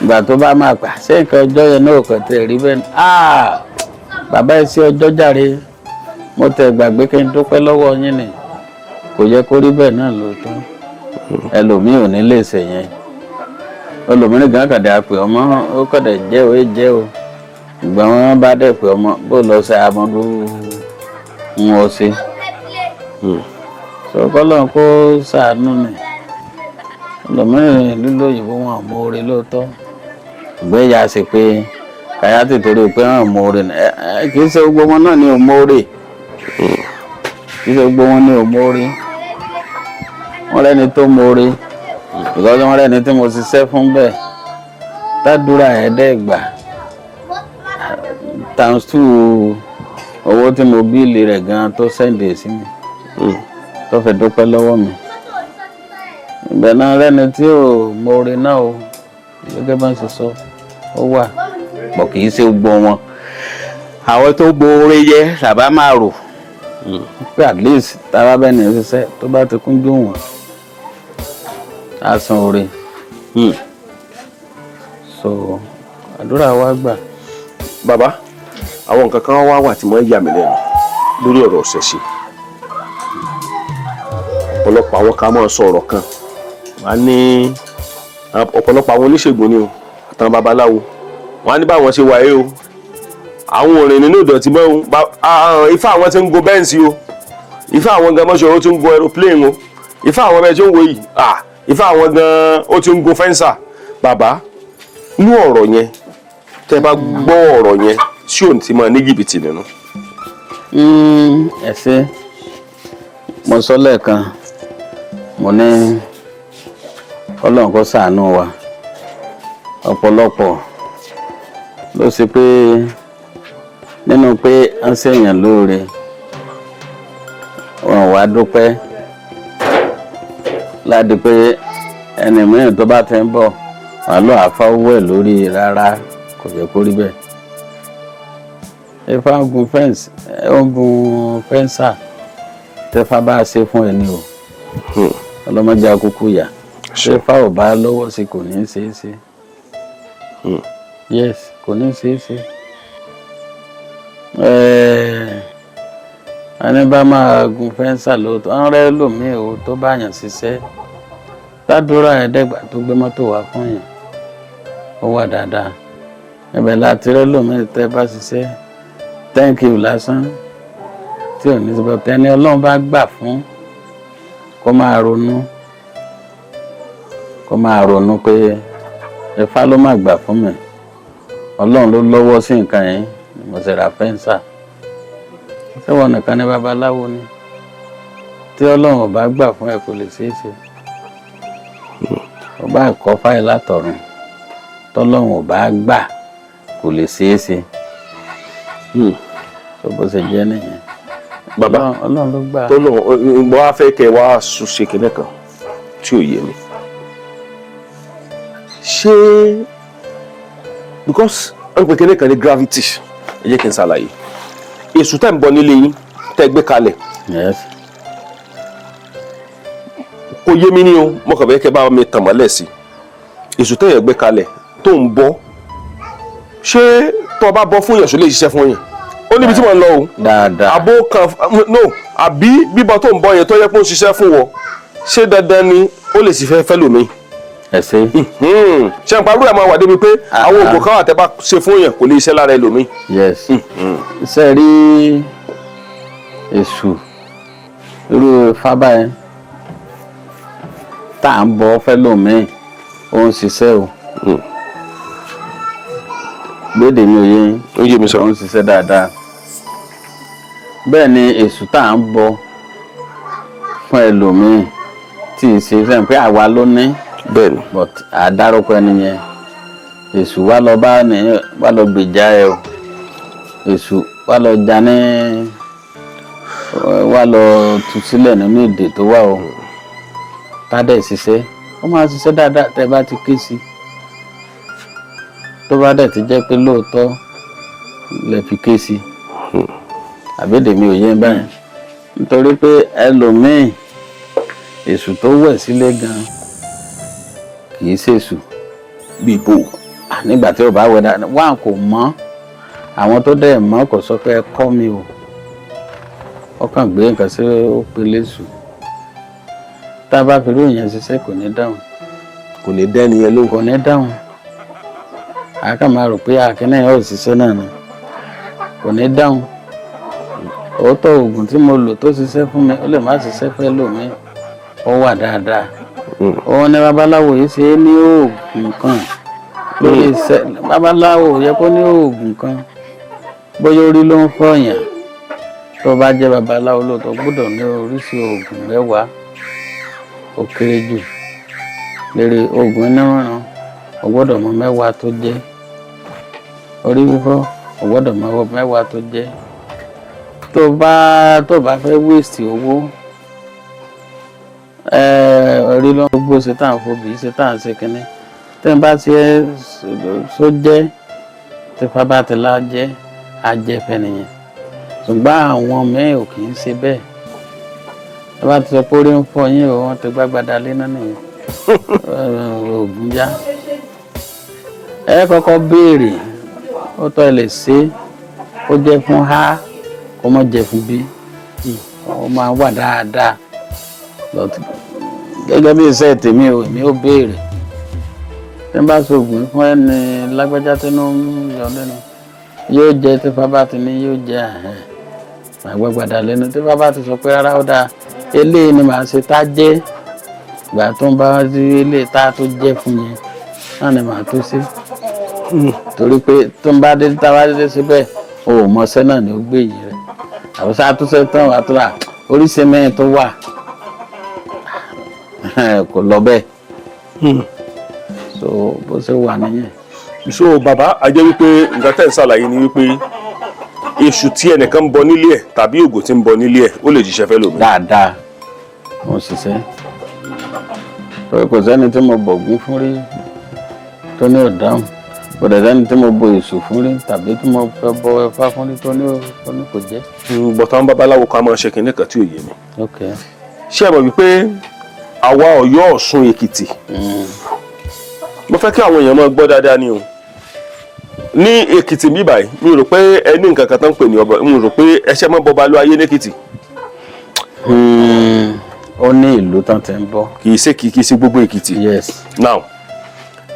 ìgbà tó bá máa gbà ṣé nǹkan ọjọ́ yẹn náà kò tẹ̀ rí bẹ́ẹ̀ ni. "Ah, bàbá, ẹ ṣe ọjọ́ jàre, mo tẹ̀ gbàgbé kí n dúpẹ́ lọ́wọ́ yín ni." Kò yẹ kó rí bẹ́ẹ̀ náà lóòótọ́. Ẹlòmíì ò ní lè ṣe yẹn. Ẹlòmíràn gan kàdé àpè ọmọ, ó kàdé jẹ́ o, jẹ́ o. Ìgbà wọn bá dẹ̀ pé ọmọ bó lọ ṣe amọdú ń wọ́n ṣe sọ, kọ́lọ́n kó ṣàánú ni. Ẹlòmíràn lílo òyìnbó, wọn ò mọ̀ọ́re lóòótọ́. Ìgbéyà sì pé kàyà ti torí pé wọn ò mọ̀ọ́re, kì í ṣe gbogbo wọn náà ni ò mọ̀ọ́re, kì í ṣe gbogbo wọn ni ò mọ̀ọ́re. Wọ́n rẹ́ni tó mọ̀ọ́re, because wọ́n rẹ́ni tí mo ṣiṣẹ́ fún bẹ́ẹ̀, tádúrà ẹ̀ dẹ́ gbà times two owó tí mo bill rẹ̀ gan tó send sí mi, tó fi dúpẹ́ lọ́wọ́ mi. Ìbẹ̀ náà rẹ́ni tí ò mọ̀ọ́re náà o. Gẹ́gẹ́ bá ń ṣe sọ, ó wà pọ̀, kì í ṣe gbogbo wọn. Àwọn tó gbóore yẹ sábà máa rò pé at least tára bẹ́ẹ̀ ní ṣiṣẹ́ tó bá ti kúnjú wọn, á san oore. So àdúrà wa gbà. Bàbá, àwọn nǹkan kan wá wà tí wọ́n yà mí lẹ́nu lórí ọ̀rọ̀ ìṣẹ̀ṣe. Ọ̀pọ̀lọpọ̀ àwọn kan máa sọ ọ̀rọ̀ kan, wọ́n á ní ọ̀pọ̀lọpọ̀ àwọn oníṣègùn ni o, àtàwọn babaláwo, wọ́n á ní báwọn ṣe wáyé o, àwọn òrìn nínú ìdọ̀tí mọ́ o, ifá àwọn ti ń go Benz o, ifá àwọn gan mọ́ṣọ́ ó ti ń go aeroplane o, ifá àwọn bẹ́ẹ̀ tí ń wo yìí, ifá àwọn gan ó ti ń go Venza. Bàbá, inú ọ̀rọ̀ yẹn, tẹ́ bá gbọ́ ọ̀rọ̀ yẹn, tí ò ní ti máa ní jìbìtì nínú? Ẹ ṣé. Mo sọ lẹ́ẹ̀kan, mo ní Ọlọ́run kó ṣàánú wa. Ọ̀pọ̀lọpọ̀ ló ṣe pé nínú pé ń ṣèyàn lóore, wọn wá dúpẹ́ láti pé ẹni mìíràn tó bá ti ń bọ̀ wà ló àfáwọ́ ẹ̀ lórí. Rárá, kò yẹ kó rí bẹ́ẹ̀. Ifá ń gun Benz, ó ń gun Venza, tẹ́fà bá ṣe fún ẹni o, ọlọ́mọdé akúkú yà. Tẹ́fà ò bá lọ́wọ́ sí, kò ní í ṣe é ṣe. Yes, kò ní ṣeé ṣe. Ẹni bá máa gun fẹ́ńsà lóòótọ́, ń rẹ́ lòmíì o tó bá yàn ṣiṣẹ́ ládùúrà ẹ̀ẹ́dẹ́gbà tó gbé mọ́tò wá fún yàn, ó wà dáadáa. Ibẹ̀ láti rẹ́ lòmíì tẹ́ bá ṣiṣẹ́, thank you lásán tí ò ní sọ. Tẹni Ọlọ́run bá gbà fún, kó máa ronú pé Ifá ló má gbà fún mi, Ọlọ́run ló lọ́wọ́ sí nǹkan yẹn ni mo ṣe ra fẹ́ǹsà. Ṣé wọn nìkan ní babaláwo ni? Tí Ọlọ́run ò bá gbà fún ẹ, kò lè ṣeé ṣe. Ó bá kọ́ fáìlì látọ̀run, tọ́lọ́run ò bá gbà, kò lè ṣeé ṣe. Tó bó ṣe jẹ́ nìyẹn. Bàbá. Ọlọ́run ló gbà. Tó lọ mo wá fẹ́ kẹ́ wá ṣe kinní kan tí ò yé mi. Ṣé because wọ́n pè kinní kan ní gravity, ẹ jẹ́ kí n ṣàlàyé. Èṣù tẹ́ ń bọ nílé yín, tẹ́ gbé kalẹ̀, kò yé mi ní o. Mo kàn fẹ́ kẹ́ bá mi tàn mọ́lẹ̀ sí èṣù tẹ́ yẹn gbé kalẹ̀ tó ń bọ́. Ṣé tó o bá bọ́ fún yàn, ṣó lè ṣiṣẹ́ fún yàn? Ó níbi tí mo ń lọ o. Dáadáa. Àbó kan no, àbí bíbọ tó ń bọ yẹn tó yẹ kó ń ṣiṣẹ́ fún wọ, ṣé dandan ni ó lè sì fẹ́ fẹ́ lòmíì? Ẹ ṣe. Ṣé n parú ẹ̀ máa wà débi pé àwọn oògùn kan wà tẹ́ bá ṣe fún yàn, kò lè ṣiṣẹ́ lára ẹlòmíì? Yes, ṣe rí èṣù irú ifá báyẹn tá à ń bọ fẹ́ lòmíì, ó ń ṣiṣẹ́ o. Gbédè mi ò yé yín? Ó yé mi sọ. Ó ń ṣiṣẹ́ dáadáa. Bẹ́ẹ̀ ni èṣù tá à ń bọ fún ẹlòmíì tí ì ṣe fẹ́ pé àwa ló ní, Bẹ́ẹ̀ ni. but àdárúkọ ẹni yẹn, èṣù wá lọ bá ní, wá lọ gbèjà ẹ o, èṣù wá lọ jà ní, wá lọ tú sílẹ̀ nínú èdè tó wà o. Tádẹ̀ ṣiṣẹ́, ó máa ṣiṣẹ́ dáadáa tẹ́ bá ti ké sí, tó bá dẹ̀ ti jẹ́ pé lóòótọ́ lẹ fi ké sí. Àbédè mi ò yé báyìí? Nítorí pé ẹlòmíì, èṣù tó wẹ̀ sílé gan kì í ṣèṣù. Bíi bò? Nígbà tí ó bá wẹ̀ dáadáa, wá kò mọ́. Àwọn tó dẹ̀ mọ́ kò sọ pé ẹ kọ́ mi o, ó kàn gbé nǹkan sí, ó pe léṣù. Tá a bá fi irú ìyẹn ṣiṣẹ́, kò ní dáhùn. Kò ní dẹ́ni yẹn lóhùn. Kò ní dáhùn. A kàn máa rò pé àkínní yẹn ò ṣiṣẹ́ náà ni, kò ní dáhùn. Òótọ́, oògùn tí mo lò tó ṣiṣẹ́ fún mi, ó lè má ṣiṣẹ́ fẹ́ lòmíì. Ó wà dáadáa. Òun ni babaláwo yìí ṣe é ní oògùn kan lórí iṣẹ́. Babaláwo yẹ kó ní oògùn kan. Bóyá orí ló ń fọyàn, tó bá jẹ́ babaláwo lóòótọ́, gbọ́dọ̀ ní oríṣi oògùn 10 ó kéré jù lérí oògùn inú rírun. O gbọ́dọ̀ mọ 10 tó jẹ́ orí fífọ́, o gbọ́dọ̀ mọ 10 tó jẹ́. Tó bá fẹ́ waste owó, orí ló ń gbó ṣe tá à ń fobì ṣe tá à ń ṣe kínní. Tí n bá ti ẹ só jẹ́ tí fábà ti lá jẹ́ ajẹ́fẹ́ nìyẹn. Ṣùgbọ́n àwọn míì ò kì í ṣe bẹ́ẹ̀. Ẹ bá ti sọ pé orí ń fọ́ yín o, wọ́n ti gbàgbàdà lé náà nìyẹn, oògùn já. Ẹ kọ́kọ́ béèrè ó tọ́ ẹ lè ṣe é, ó jẹ́ fún A, kó má jẹ́ fún B, ó máa wà dáadáa. But gẹ́gẹ́ bí iṣẹ́ tèmi o, èmi ó béèrè. Tí n bá ṣoògùn fún ẹni lágbájá tí inú ń yọ lẹ́nu, yóò jẹ́ tí bàbá ti ní yóò jẹ́ àhẹ́n àgbàgbàdà lẹ́nu. Tí bàbá ti sọ pé rárá, ó dáa, eléyìí ni màá ṣe tá jẹ́. Ìgbà tó ń bá rí eléyìí tá tó jẹ́ fún yẹn náà ni màá tó ṣe, torí pé tó ń bá dé, tá a bá dé síbẹ̀, o ò mọṣẹ́ náà ni ó gbé yìí rẹ̀ àbúṣe àtúnṣe tán àtúrà oríṣi mẹ́rin tó wà, kò lọ bẹ́ẹ̀. So bó ṣe wà nìyẹn. So bàbá, a jẹ́ wípé nǹkan tẹ́ ń ṣàlàyé ni wípé èṣù tí ẹnìkan ń bọ nílé ẹ̀ tàbí ògùn tí ń bọ nílé ẹ̀, ó lè jíṣẹ́ fẹ́ lòmíì? Dáadáa, mo ṣiṣẹ́, torí kò sẹ́ni tí mo bọ̀gún fún rí tó ní ọ̀dáhùn. Kò dẹ̀ sẹ́ni tí mo bọ èṣù fún rí tàbí tí mo fẹ́ bọ Ifá fún rí tó ní kò jẹ́. But àwọn babaláwo kan máa ń ṣe kinní kan tí ò yé mi. Ok. Ṣé ẹ mọ̀ wípé àwa Ọ̀yọ́, Ọ̀ṣun, Èkìtì, mo fẹ́ kí àwọn èèyàn máa gbọ́ dáadáa ni o. Ní Èkìtì mi báyìí, mi rò pé ẹ ní nǹkan kan tó ń pè ní ọba. Mi rò pé ẹṣẹ mọ́ bọba ló ayé lẹ́kìtì. Ó ní ìlú tán ti ń bọ̀. Kì í ṣe gbogbo Èkìtì. Yes. Now,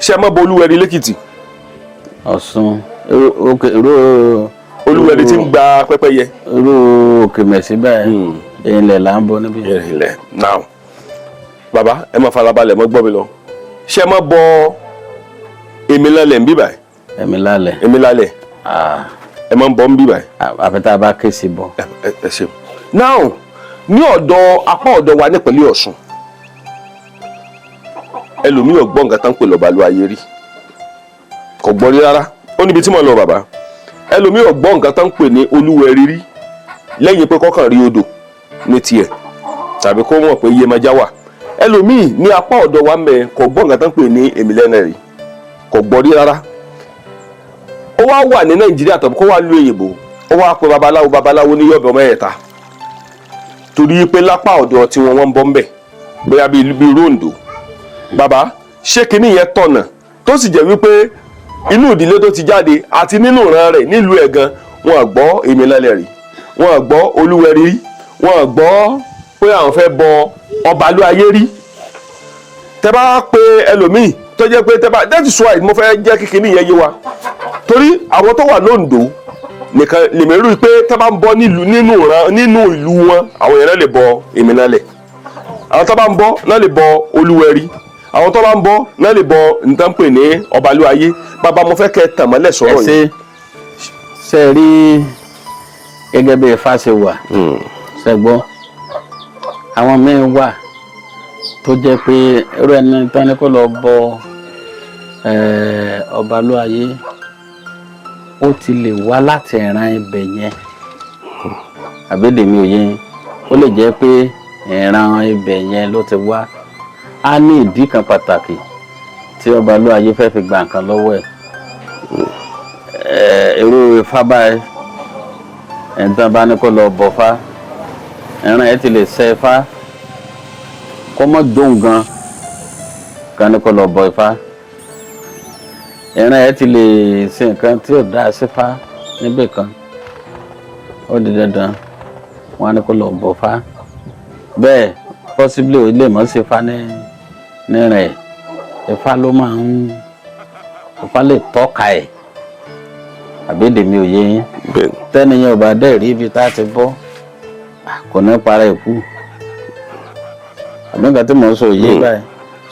ṣé ẹ mọ́ bọ Olúwẹ̀rí lẹ́kìtì? Ọ̀ṣun, òkè irú. Olúwẹ̀rí tí ń gba pẹ́pẹ́yẹ. Irú òkè mẹ̀sí báyìí, ilẹ̀ là ń bọ̀ níbí. Ilẹ̀. Now, bàbá, ẹ máa farabalẹ̀ mọ́ gbọ́ mi lọ. Ṣé ẹ mọ́ bọ èmi lálẹ́ ń bí báyìí? Ẹ̀mí lálẹ́. Èmi lálẹ́. Ah, Ẹ máa ń bọ́ ń bí báyìí? Àfi tá a bá ké sí bọ̀. Ẹ ṣeun. Now, ní ọ̀dọ̀ apá ọ̀dọ̀ wa nípínlẹ̀ Ọ̀ṣun, ẹlòmíì ò gbọ́ nǹkan tán ń pè lọ́ba lu ayé rí, kò gbọ́ rí rárá. Ó níbi tí mo lọ, bàbá. Ẹlòmíì ò gbọ́ nǹkan tán ń pè ní Olúwẹ̀rí rí, lẹ́yìn pé kọ́kàn rí odò ní tiẹ̀ tàbí kó mọ̀ pé Yemọja wà. Ẹlòmíì ní apá ọ̀dọ̀ wa mẹ́ kò gbọ́ nǹkan tán ń pè ní Èmìlẹ́nà rí, kò gbọ́ rí rárá. Ó wá wà ní Nàìjíríà tàbí kó wá lu èyìnbó, ó wá pe babaláwo, babaláwo ní yọ̀bẹ ọmọ ẹ̀ta, torí pé lápá ọ̀dọ̀ tí wọ́n ń bọ́ ń bẹ̀ bóyá bíi Rondo. Bàbá, ṣé kinní yẹn tọ̀nà, tó sì jẹ́ wípé inú ìdílé tó ti jáde àti nínú ìran rẹ̀ nílùú ẹ̀ gan, wọn gbọ́ Èmìlẹ́lẹ̀ rí, wọn gbọ́ Olúwẹ̀rí rí, wọn gbọ́ pé àwọn fẹ́ bọ Ọbalúayé rí? Tẹ bá pe ẹlòmíì tó jẹ́ pé tẹ bá, that is why mo fẹ́ jẹ́ kí kinní yẹn yé wa, torí àwọn tó wà lóńdó nìkan lèmi rí i pé tẹ́ bá ń bọ́ nílùú, nínú ìran, nínú ìlú wọn, àwọn èèyàn náà lè bọ Èmìlẹ́lẹ̀, àwọn tó bá ń bọ́ náà lè bọ Olúwẹ̀rí, àwọn tó bá ń bọ́ náà lè bọ nǹkan pè ní Ọbalúayé. Bàbá, mo fẹ́ kẹ́ tàn mọ́lẹ̀ Ẹ sọ̀rọ̀ ṣe yìí. Ṣe rí, gẹ́gẹ́ bí Ifá ṣe wà, ṣe gbọ́, àwọn míín wà tó jẹ́ pé irú ẹni tán ni kó lọ bọ Ọbalúayé, ó ti lè wá láti ìran ibẹ̀ yẹn. Àbédè mi ò yé yín? Ó lè jẹ́ pé ìran ibẹ̀ yẹn ló ti wá. Á ní ìdí kan pàtàkì tí Ọbalúayé fẹ́ fi gba nǹkan lọ́wọ́ ẹ̀. Irú Ifá báyìí, ẹni tán bá ní kó lọ bọ̀fá, ìran ẹ̀ ti lè ṣe Ifá kó mọ́ dóhùn gan kan ní kó lọ bọ Ifá. Ìran ẹ̀ ti lè ṣe nǹkan tí ò dáa sífá níbì kan, ó di dandan wọn á ní kó lọ bọ̀fá. Bẹ́ẹ̀ possibly ó lè mọ̀ sí Ifá ní nírìn ẹ̀. Ifá ló máa ń, Ifá lè tọ́ka ẹ̀. Àbédè mi ò yé yín? Bẹ́ẹ̀ni. Tẹ́niyàn ò bá dẹ̀ rí ibi tá a ti bọ́, kò ní para ẹ̀ kú. Àbí nǹkan tí mò ń sọ yé báyìí?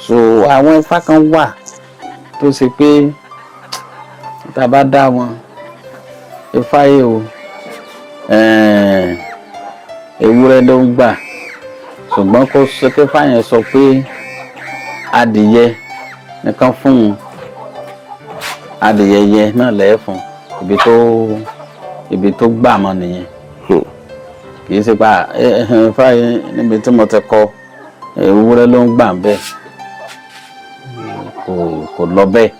So àwọn Ifá kan wà tó ṣe pé tá a bá dá wọn Ifá yìí o, ewúrẹ́ ló ń gbà, ṣùgbọ́n kó sọ pé Ifá yẹn sọ pé adìyẹ nìkan fún un, adìyẹ yẹn náà lẹ́ẹ̀ fún. Ibi tó gbà mọ́ nìyẹn. Kì í ṣe pa Ifá yẹn níbi tí mo ti kọ ewúrẹ́ ló ń gbà bẹ́ẹ̀, kò lọ bẹ́ẹ̀.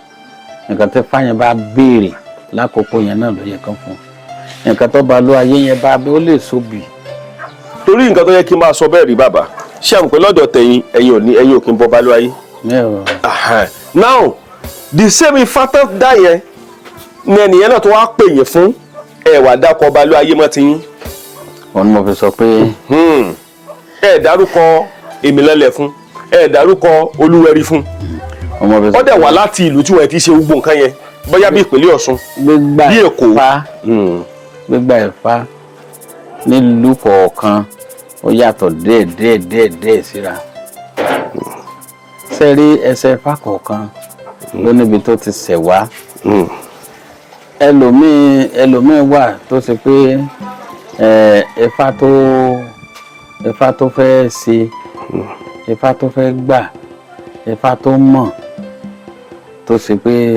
Nǹkan tí Ifá yẹn bá béèrè lákòókò yẹn náà ló yẹ kán fún un. Nǹkan tó bá lọ ayé yẹn bá ó lè sóbì. Torí nǹkan tó yẹ kí n máa sọ bẹ́ẹ̀ rí, bàbá, ṣé àwọn pé lọ́dọ̀ tẹ̀yin, ẹ̀yin ò ní, ẹ̀yin ò kí ń bọ Ọbalúayé? Mi ò. Ahan. Now, the same Ifá tán dá yẹn ni ẹnìyẹn náà tó wá pè yín fún ẹ wà dákọ̀ Ọbalúayé mọ́ ti yín. Òun ni mo fi sọ pé Ẹ dárúkọ Èmìlẹ́lẹ̀ fún, ẹ dárúkọ Olúwẹ̀rí fún. Òun mo fi sọ Ó dẹ̀ wá láti ìlú tí wọ́n ti ṣe gbogbo nǹkan yẹn, bóyá bí ìpínlẹ̀ Ọ̀ṣun, gbígbà bí Èkó. Ifá, gbígbà Ifá nílùú kọ̀ọ̀kan, ó yàtọ̀ díẹ̀ díẹ̀ díẹ̀ díẹ̀ síra. Ṣe rí, ẹsẹ̀ Ifá kọ̀ọ̀kan ló níbi tó ti ṣẹ̀ wá. Ẹlòmíì wà tó ṣe pé Ifá tó fẹ́ ṣe, Ifá tó fẹ́ gbà, Ifá tó mọ̀, tó ṣe pé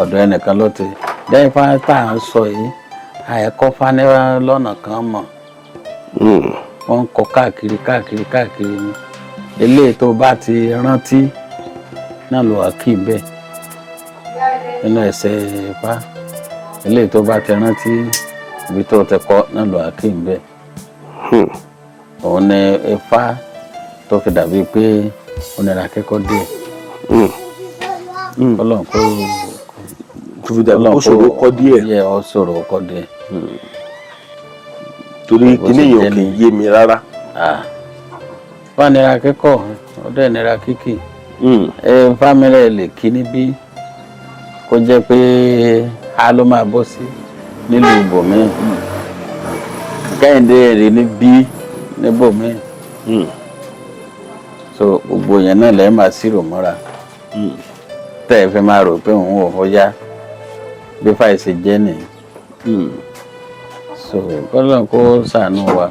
ọ̀dọ̀ ẹnìkan ló ti lẹ́yìn. Ifá tá à ń sọ yìí, àìkọ́ fá ní lọ́nà kan mọ̀, wọ́n ń kọ káàkiri káàkiri káàkiri ni. Eléyìí tó bá ti rántí náà ló wà kí bẹ́ẹ̀ nínú ẹsẹ̀ Ifá. Eléyìí tó bá ti rántí ibi tó ti kọ́ náà ló wà kí bẹ́ẹ̀. Òun ni Ifá tó fi dàbí pé ó nira kẹ́kọ̀ọ́ díẹ̀. Ọlọ́run kó Tó fi dàbí kó ṣòro kọ́ díẹ̀. Yẹ ọ ṣòro kọ́ díẹ̀. Torí Bó kíní ṣe yẹn ò jẹ́ kì í nìyẹn. yé mi rárá. Fá nira kíkọ́, ó dẹ̀ nira kíkì. Ẹ fámílẹ̀ lè kí níbí kó jẹ́ pé a ló máa bọ́ sí nílùú ibòmíì, Kẹ́hìndé rí níbí níbòmíì. So gbogbo yẹn náà lẹ́yìn máa ṣírò mọ́ra tẹ́ ẹ fi máa rò pé òun ò yá bí fáì ṣe jẹ́ nìyí. So kọ́lọ́n kó ṣàánú wa.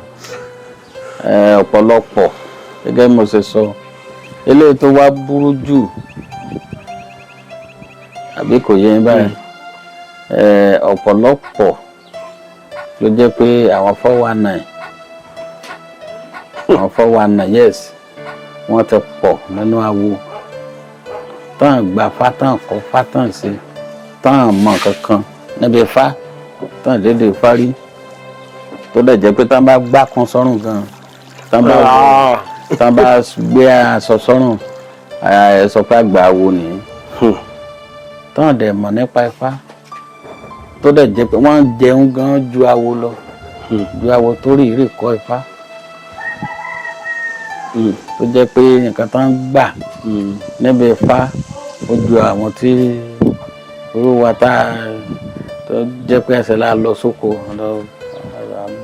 Ọ̀pọ̀lọpọ̀, gẹ́gẹ́ bí mo ṣe sọ, eléyìí tó wá burú jù, àbí kò yé yín báyìí? Ọ̀pọ̀lọpọ̀ ló jẹ́ pé àwọn 419, àwọn 419, yes, wọ́n ti pọ̀ nínú awo tán, gba fátán, kọ́ fátán sí, tán mọ̀ kankan níbi ifá, tán dédé fárí, tó dẹ̀ jẹ́ pé tán bá gbá kan sọ́rùn gan, tán bá tán bá gbé aṣọ sọ́rùn, ẹ sọ pé àgbà awo nìyí. Tán dẹ̀ mọ̀ nípa ifá, tó dẹ̀ jẹ́ pé wọ́n ń jẹun gan ju awo lọ, ju awo tó rí ìrì kọ́ ifá, tó jẹ́ pé nǹkan tán ń gbà níbi ifá ó ju àwọn tí irú wa tá tó jẹ́ pé ẹsẹ̀ la lọ sóko lọ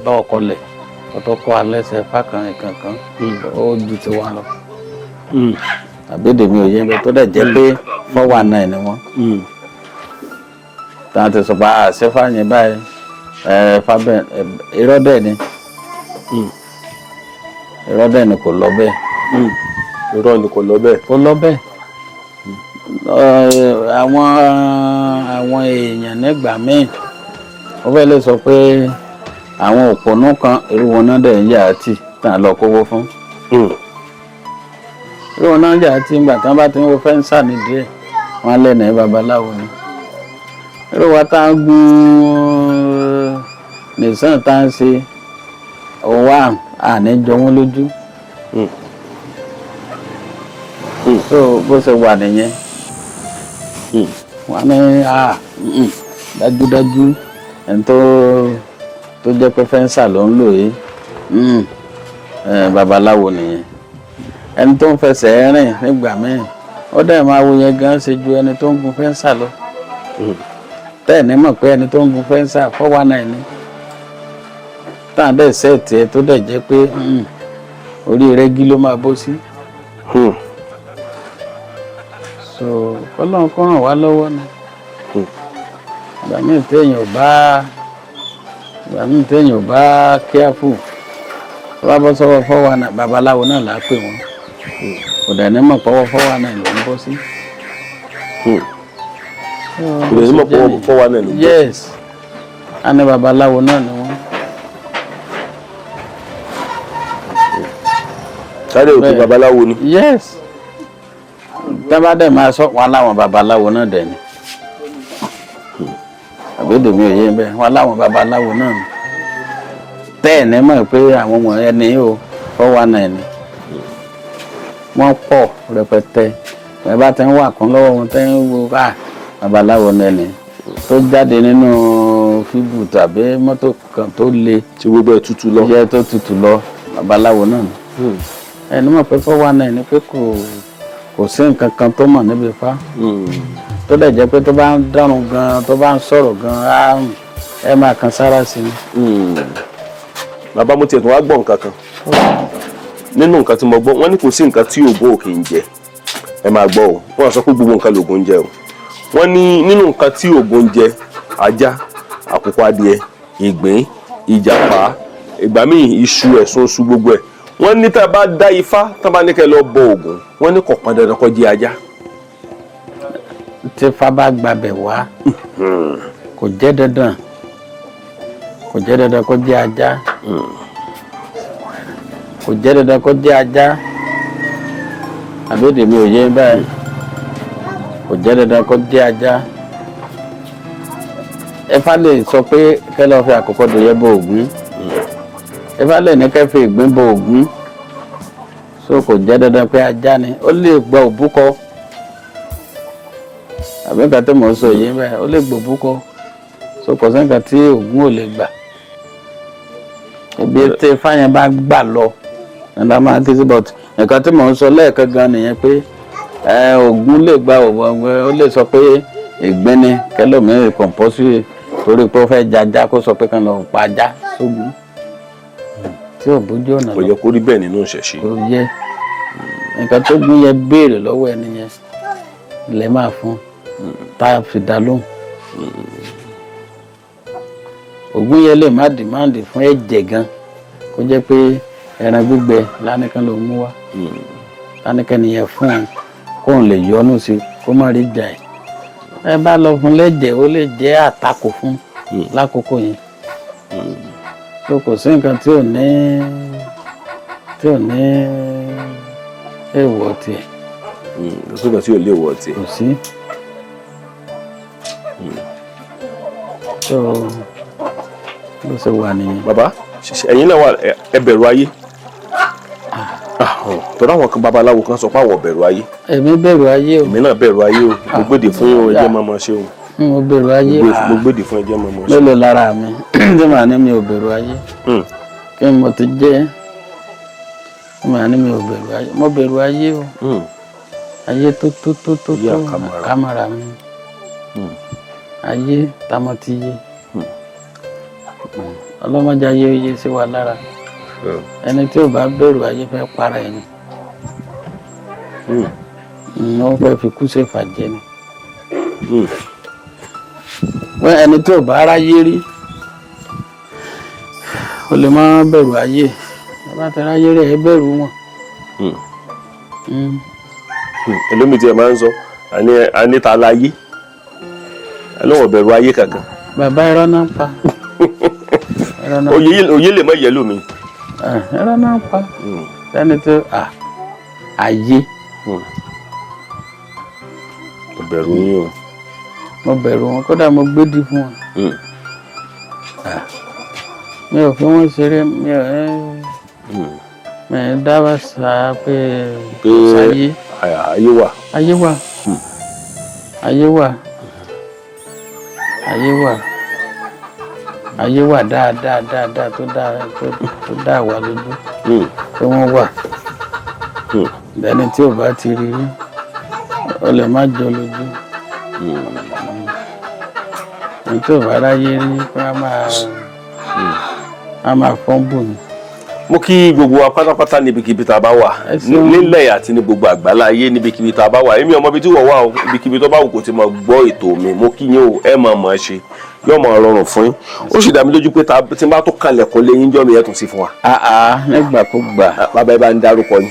bá ọkọ lẹ̀ kó tó kọ́ alẹ́ ẹsẹ̀ ifá kan nǹkan kan, ó ju tiwa lọ. Àbídè mi ò yé mi, tó dẹ̀ jẹ́ pé 419 ni wọ́n. Táwọn ti sọ pé àṣẹfà yẹn báyìí, ẹ fábẹ́, irọ́ dẹ̀ ni, irọ́ dẹ̀ ni, kò lọ bẹ́ẹ̀. Irọ́ ni, kò lọ bẹ́ẹ̀. Kò lọ bẹ́ẹ̀. Àwọn èèyàn nígbà míì, wọ́n fẹ́ lè sọ pé àwọn òpònú kan, irú wọn náà dẹ̀ ń yà á tì tàn lọ kówó fún. Irú wọn náà ń yà á tì ńgbà tán bá ti ń wo fence nídìí ẹ̀, wọ́n á lẹ́nu ẹ̀ babaláwo ni. Irú wa tá a gún nìsàn tá a ń ṣe òun wà àní jọ wọ́n lójú. So bó ṣe wà nìyẹn. Wọ́n ní dájúdájú, ẹni tó jẹ́ pé fence ló ń lò yìí, babaláwo nìyẹn. Ẹni tó ń fẹsẹ̀ rìn nígbà míì, ó dẹ̀ máa wo yẹn gan ṣe ju ẹni tó ń gun fence lọ. Tẹ́ẹ̀ ní mọ̀ pé ẹni tó ń gun fence 419 ni, táà dẹ̀ set ẹ, tó dẹ̀ jẹ́ pé orí rẹ́gí ló máa bó sí. So Ọlọ́run kó ràn wá lọ́wọ́ ni. Ìgbà míì téèyàn ò bá careful, tó bá bọ́ sọ́wọ́ 419, babaláwo náà là á pè wọ́n, kò dẹ̀ ní mọ̀ pọ́wọ́ 419 ló ń bọ́ sí. Kò dẹ̀ ní mọ̀ pọ́wọ́ 419 ló ń bọ́ sí. Yes, á ní babaláwo náà ni wọ́n. Sáré òkè. Bẹ́ẹ̀. Babaláwo ni. Yes, tá bá dẹ̀ máa sọ wọn láwọn babaláwo náà dẹ̀ ni, àbídè mi ò yé bẹ́ẹ̀, wọn láwọn babaláwo náà ni. Tẹ́ ẹ̀ ní mọ̀ pé àwọn ọmọ ẹni o, 419 ni wọ́n pọ̀ rẹpẹtẹ. Ẹ bá ti ń wà kún lọ́wọ́ wọn, tẹ́ ń wo babaláwo náà ni tó jáde nínú fíbù tàbí mọ́tò kan tó le tí gbogbo ẹ̀ tutù lọ. Jẹ́ tó tutù lọ, babaláwo náà ni. Ẹni mọ̀ pé 419 ni, pé kò sí nǹkan kan tó mọ̀ níbi ifá, tó dẹ̀ jẹ́ pé tó bá ń dárun gan, tó bá ń sọ̀rọ̀ gan, á ẹ máa kan sára sí i. Bàbá, mo tiẹ̀ tún wá gbọ́ nǹkan kan nínú nǹkan tí mo gbọ́. Wọ́n ní kò sí nǹkan tí Ògún ò kì í jẹ. Ẹ máa gbọ́ o, wọ́n sọ pé gbogbo nǹkan lògùn ń jẹ o. Wọ́n ní nínú nǹkan tí Ògún ń jẹ, ajá, àkùkọ adìẹ, ìgbín, ìjàpá, ìgbà míì iṣu, ẹ̀sùn oṣù, gbogbo ẹ̀. Wọ́n ní tá a bá dá ifá, tá a bá ní kẹ́ lọ bọ Ògún, wọ́n ní kò pọn dandan kó jẹ ajá. Tí ifá bá gbabẹ̀ wá, kò jẹ́ dandan, kò jẹ́ dandan kó jẹ́ ajá, kò jẹ́ dandan kó jẹ́ ajá. Àbídè mi ò yé báyìí? Kò jẹ́ dandan kó jẹ́ ajá. Ifá lè sọ pé kẹ́ lọ́ọ́ fi àkùkọ dòyẹ bọ Ògún, Ifá lè ní kẹ́ fi ìgbín bọ Ògún. So kò jẹ́ dandan pé ajá ni. Ó lè gba òbúkọ. Àbí nǹkan tí mò ń sọ yìí bẹ́ẹ̀, ó lè gbòbúkọ. So kò sí nǹkan tí Ògún ò lè gbà. Ibi tí fáyẹn bá gbà lọ nígbà máa ké sí, but nǹkan tí mò ń sọ lẹ́ẹ̀kan gan nìyẹn pé Ògún lè gba òwò, ó lè sọ pé ìgbín ni kẹlòmíràn compulsory, torí pé ó fẹ́ jajá, kó sọ pé kán lọ pa ajá sógun tí ò bójú ọ̀nà Kò lọ. yẹ kó rí bẹ́ẹ̀ nínú ìṣẹ̀ṣe. Kò yẹ. Nǹkan tó gún yẹ béèrè lọ́wọ́ ẹni yẹn lè máa fún tá a fi dá lóhùn. Ògún yẹn lè má demand fún ẹ̀jẹ̀ gan, kó jẹ́ pé ẹran gbígbẹ lánìkan ló mú wá, lánìkan nìyẹn fún un kóun lè yọnu sí, kó má rí jà. Ẹ ẹ bá lọ fún lẹ́jẹ̀, ó lè jẹ́ àtakò fún lákòókò yẹn. Tó kò sí nǹkan tí ò ní èèwọ̀ tiẹ̀. Kò sí nǹkan tí ò lè wọ̀ tiẹ̀. Kò sí. Tó bó ṣe wà nìyẹn. Bàbá, ẹ̀yin náà wà, ẹ bẹ̀rù ayé? Tọ́lá àwọn kan, babaláwo kan sọ pé àwọn ò bẹ̀rù ayé. Èmi bẹ̀rù ayé o. Èmi náà bẹ̀rù ayé o. Mo gbèdè fún yín o, ẹjẹ́ máa máa ṣe o. Mo bẹ̀rù ayé. Mo gbèdè fún ẹjẹ́ máa máa ṣe. Mélòó lára mi tí màá ní mi ò bẹ̀rù ayé? Kí n mo ti jẹ́ tí màá ní mi ò bẹ̀rù ayé? Mo bẹ̀rù ayé o. Ayé tó tó tó tó Ayé tó àkàmàrà. Àkàmàrà mi. Ayé tamọ́ ti yé. Ọlọ́mọdé ayé oyé sí wa lára. Ẹni tí ò bá bẹ̀rù ayé fẹ́ para ẹni. Wọ́n fẹ́ fi kú ṣèfà jẹ ni. Wọ́n ẹni tí ò bá ráyé rí, ó lè má bẹ̀rù ayé. Ẹ bá ti ráyé rí, ẹ bẹ̀rù wọn. Ẹlòmíì tí ẹ máa ń sọ àní ta láyé, ẹlọ́wọ̀n bẹ̀rù ayé kankan. Bàbá, irọ́ náà ń pa, irọ́ náà. Òye lè má yẹ lómi. Irọ́ náà ń pa. Ẹni tó ayé. Mo bẹ̀rù yín o. Mo bẹ̀rù wọn, kódà mo gbédì fún wọn. Mi ò fi wọn ṣeré, mi ò ẹ́ mi ò dábàá sá pé Pé sáyé. Ayé wà. Ayé wà, ayé wà, ayé wà, ayé wà dáadáa dáadáa, tó dáa, tó dá wà lójú pé wọ́n wà. Ẹni tí ò bá ti rí rí, ó lè má jọ lójú. Ẹni tí ò bá ráyé rí pé a máa fọ́nbù ni. Mo kí gbogbo wa pátápátá níbikíbi tá a bá wà Ẹ ṣeun. nílẹ̀ àti ní gbogbo àgbálá ayé, níbikíbi tá a bá wà. Èmi ọmọ ibi tí wọ́n wà o, ibikíbi tó bá wù kó ti máa gbọ́ ètò mi, mo kí yín o. Ẹ máa mọ̀ ẹ́ ṣe, yóò máa rọrùn fún yín. Ó sì dá mi lójú pé tí n bá tó kalẹ̀kùn lé yín jọ́ mi, ẹ̀ tún sí fún wa. Àà, nígbàkúgbà. Bàbá, ẹ bá ń dárúkọ yín.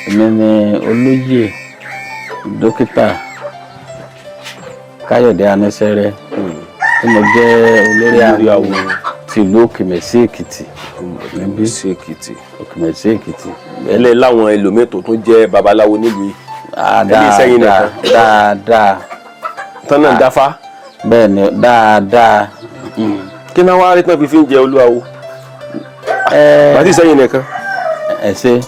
Èmi ni olóyè dókítà Káyọ̀dé Anísẹ́rẹ́, tí mo jẹ́ olórí Olórí awo awo. tìlú Òkèmẹ̀sí Èkìtì níbí. Sí Èkìtì. Òkèmẹ̀sí Èkìtì. Ẹlẹ́ láwọn ẹlòmíì tó tún jẹ́ babaláwo nílùú yìí. Ẹni sẹ́yìn Dáadáa. Nìkan. Dáadáa. Tán náà ń dáfá. Bẹ́ẹ̀ ni, dáadáa. Kí náà wá rí tán fi ń jẹ olúwawo bàtí sẹ́yìn nìkan? Ẹ ṣe.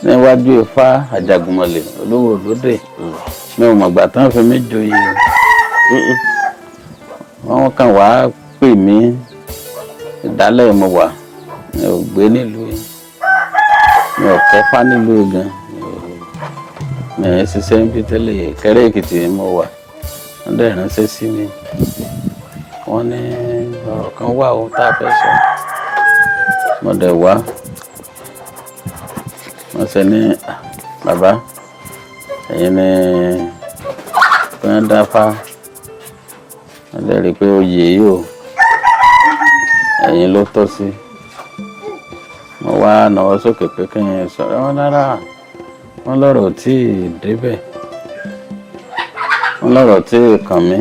Níwájú Ifá Àjàgùnmọ̀lẹ̀ olówó òlódè, mi ò mọ̀gbà tán fi mí joyè o. Wọ́n kàn wá pè mí. Ìdálẹ̀ mo wà, mi ò gbé nílùú yìí, mi ò kọ́fá nílùú yìí gan, mi ò ṣiṣẹ́ níbi tẹ́lẹ̀. Ìkẹrẹ́ Èkìtì ni mo wà. Wọ́n dẹ̀ ránṣẹ́ sí mi, wọ́n ní ọ̀rọ̀ kan wà ó tá a fẹ́ sọ. Mo dẹ̀ wá. Wọ́n ṣe ní, "Ah, bàbá, ẹ̀yin ni wọ́n dáfá." Wọ́n dẹ̀ rí i pé oyè yìí o, ẹ̀yin ló tọ́ sí. Mo wá náwó sókè pé kí n sọ̀rọ̀. Wọn lára wọn lọ́rọ̀ tí ì débẹ̀, wọn lọ́rọ̀ tí ì kàn mí.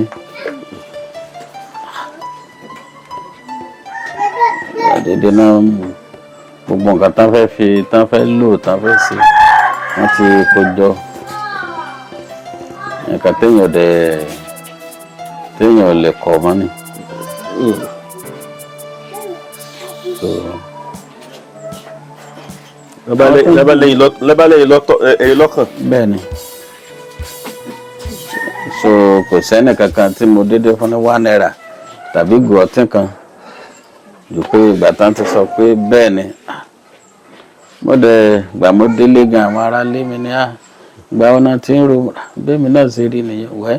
Àdédé náà, gbogbo nǹkan tán fẹ́ fi, tán fẹ́ lò, tán fẹ́ ṣe, wọ́n ti kó jọ. Nǹkan téèyàn dẹ̀ téèyàn ò lè kọ̀ mọ́ ni. So Lọ́ba lẹ́yìn lọ́kàn. Bẹ́ẹ̀ ni. So kò sẹ́ni kankan tí mo dédé fún ní ₦1 tàbí gùrọ̀tì kan jù pé ìgbà tán ti sọ pé bẹ́ẹ̀ ni. Ah, mo dẹ̀ gbà mo délé gan, àwọn ará lé mi ní à ìgbà wọn náà ti ń ro bẹ́ẹ̀ mi náà ṣe rí nìyẹn. Wẹ́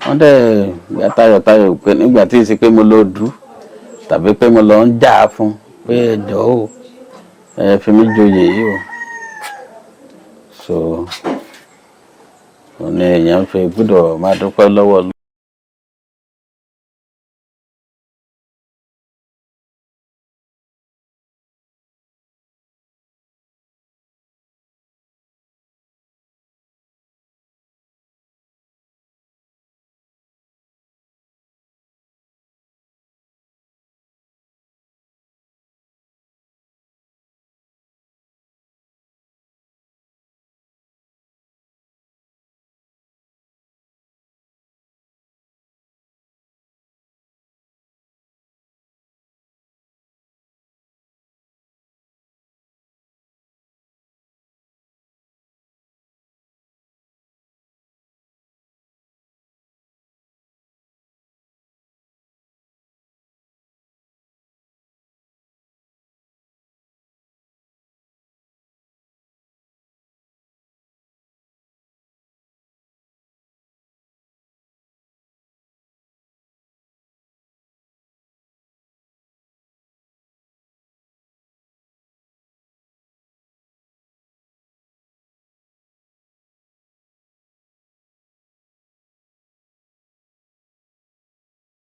wọ́n dẹ̀ gbà tayọ̀tayọ̀ pé nígbà tí ì ṣe pé mo lọ dù ú tàbí pé mo lọ ń jà á fún pé ẹ jọ̀ọ́ o, ẹ fi mí joyè yìí o. So òní èèyàn fi gbọ́dọ̀ máa dúpẹ́ lọ́wọ́.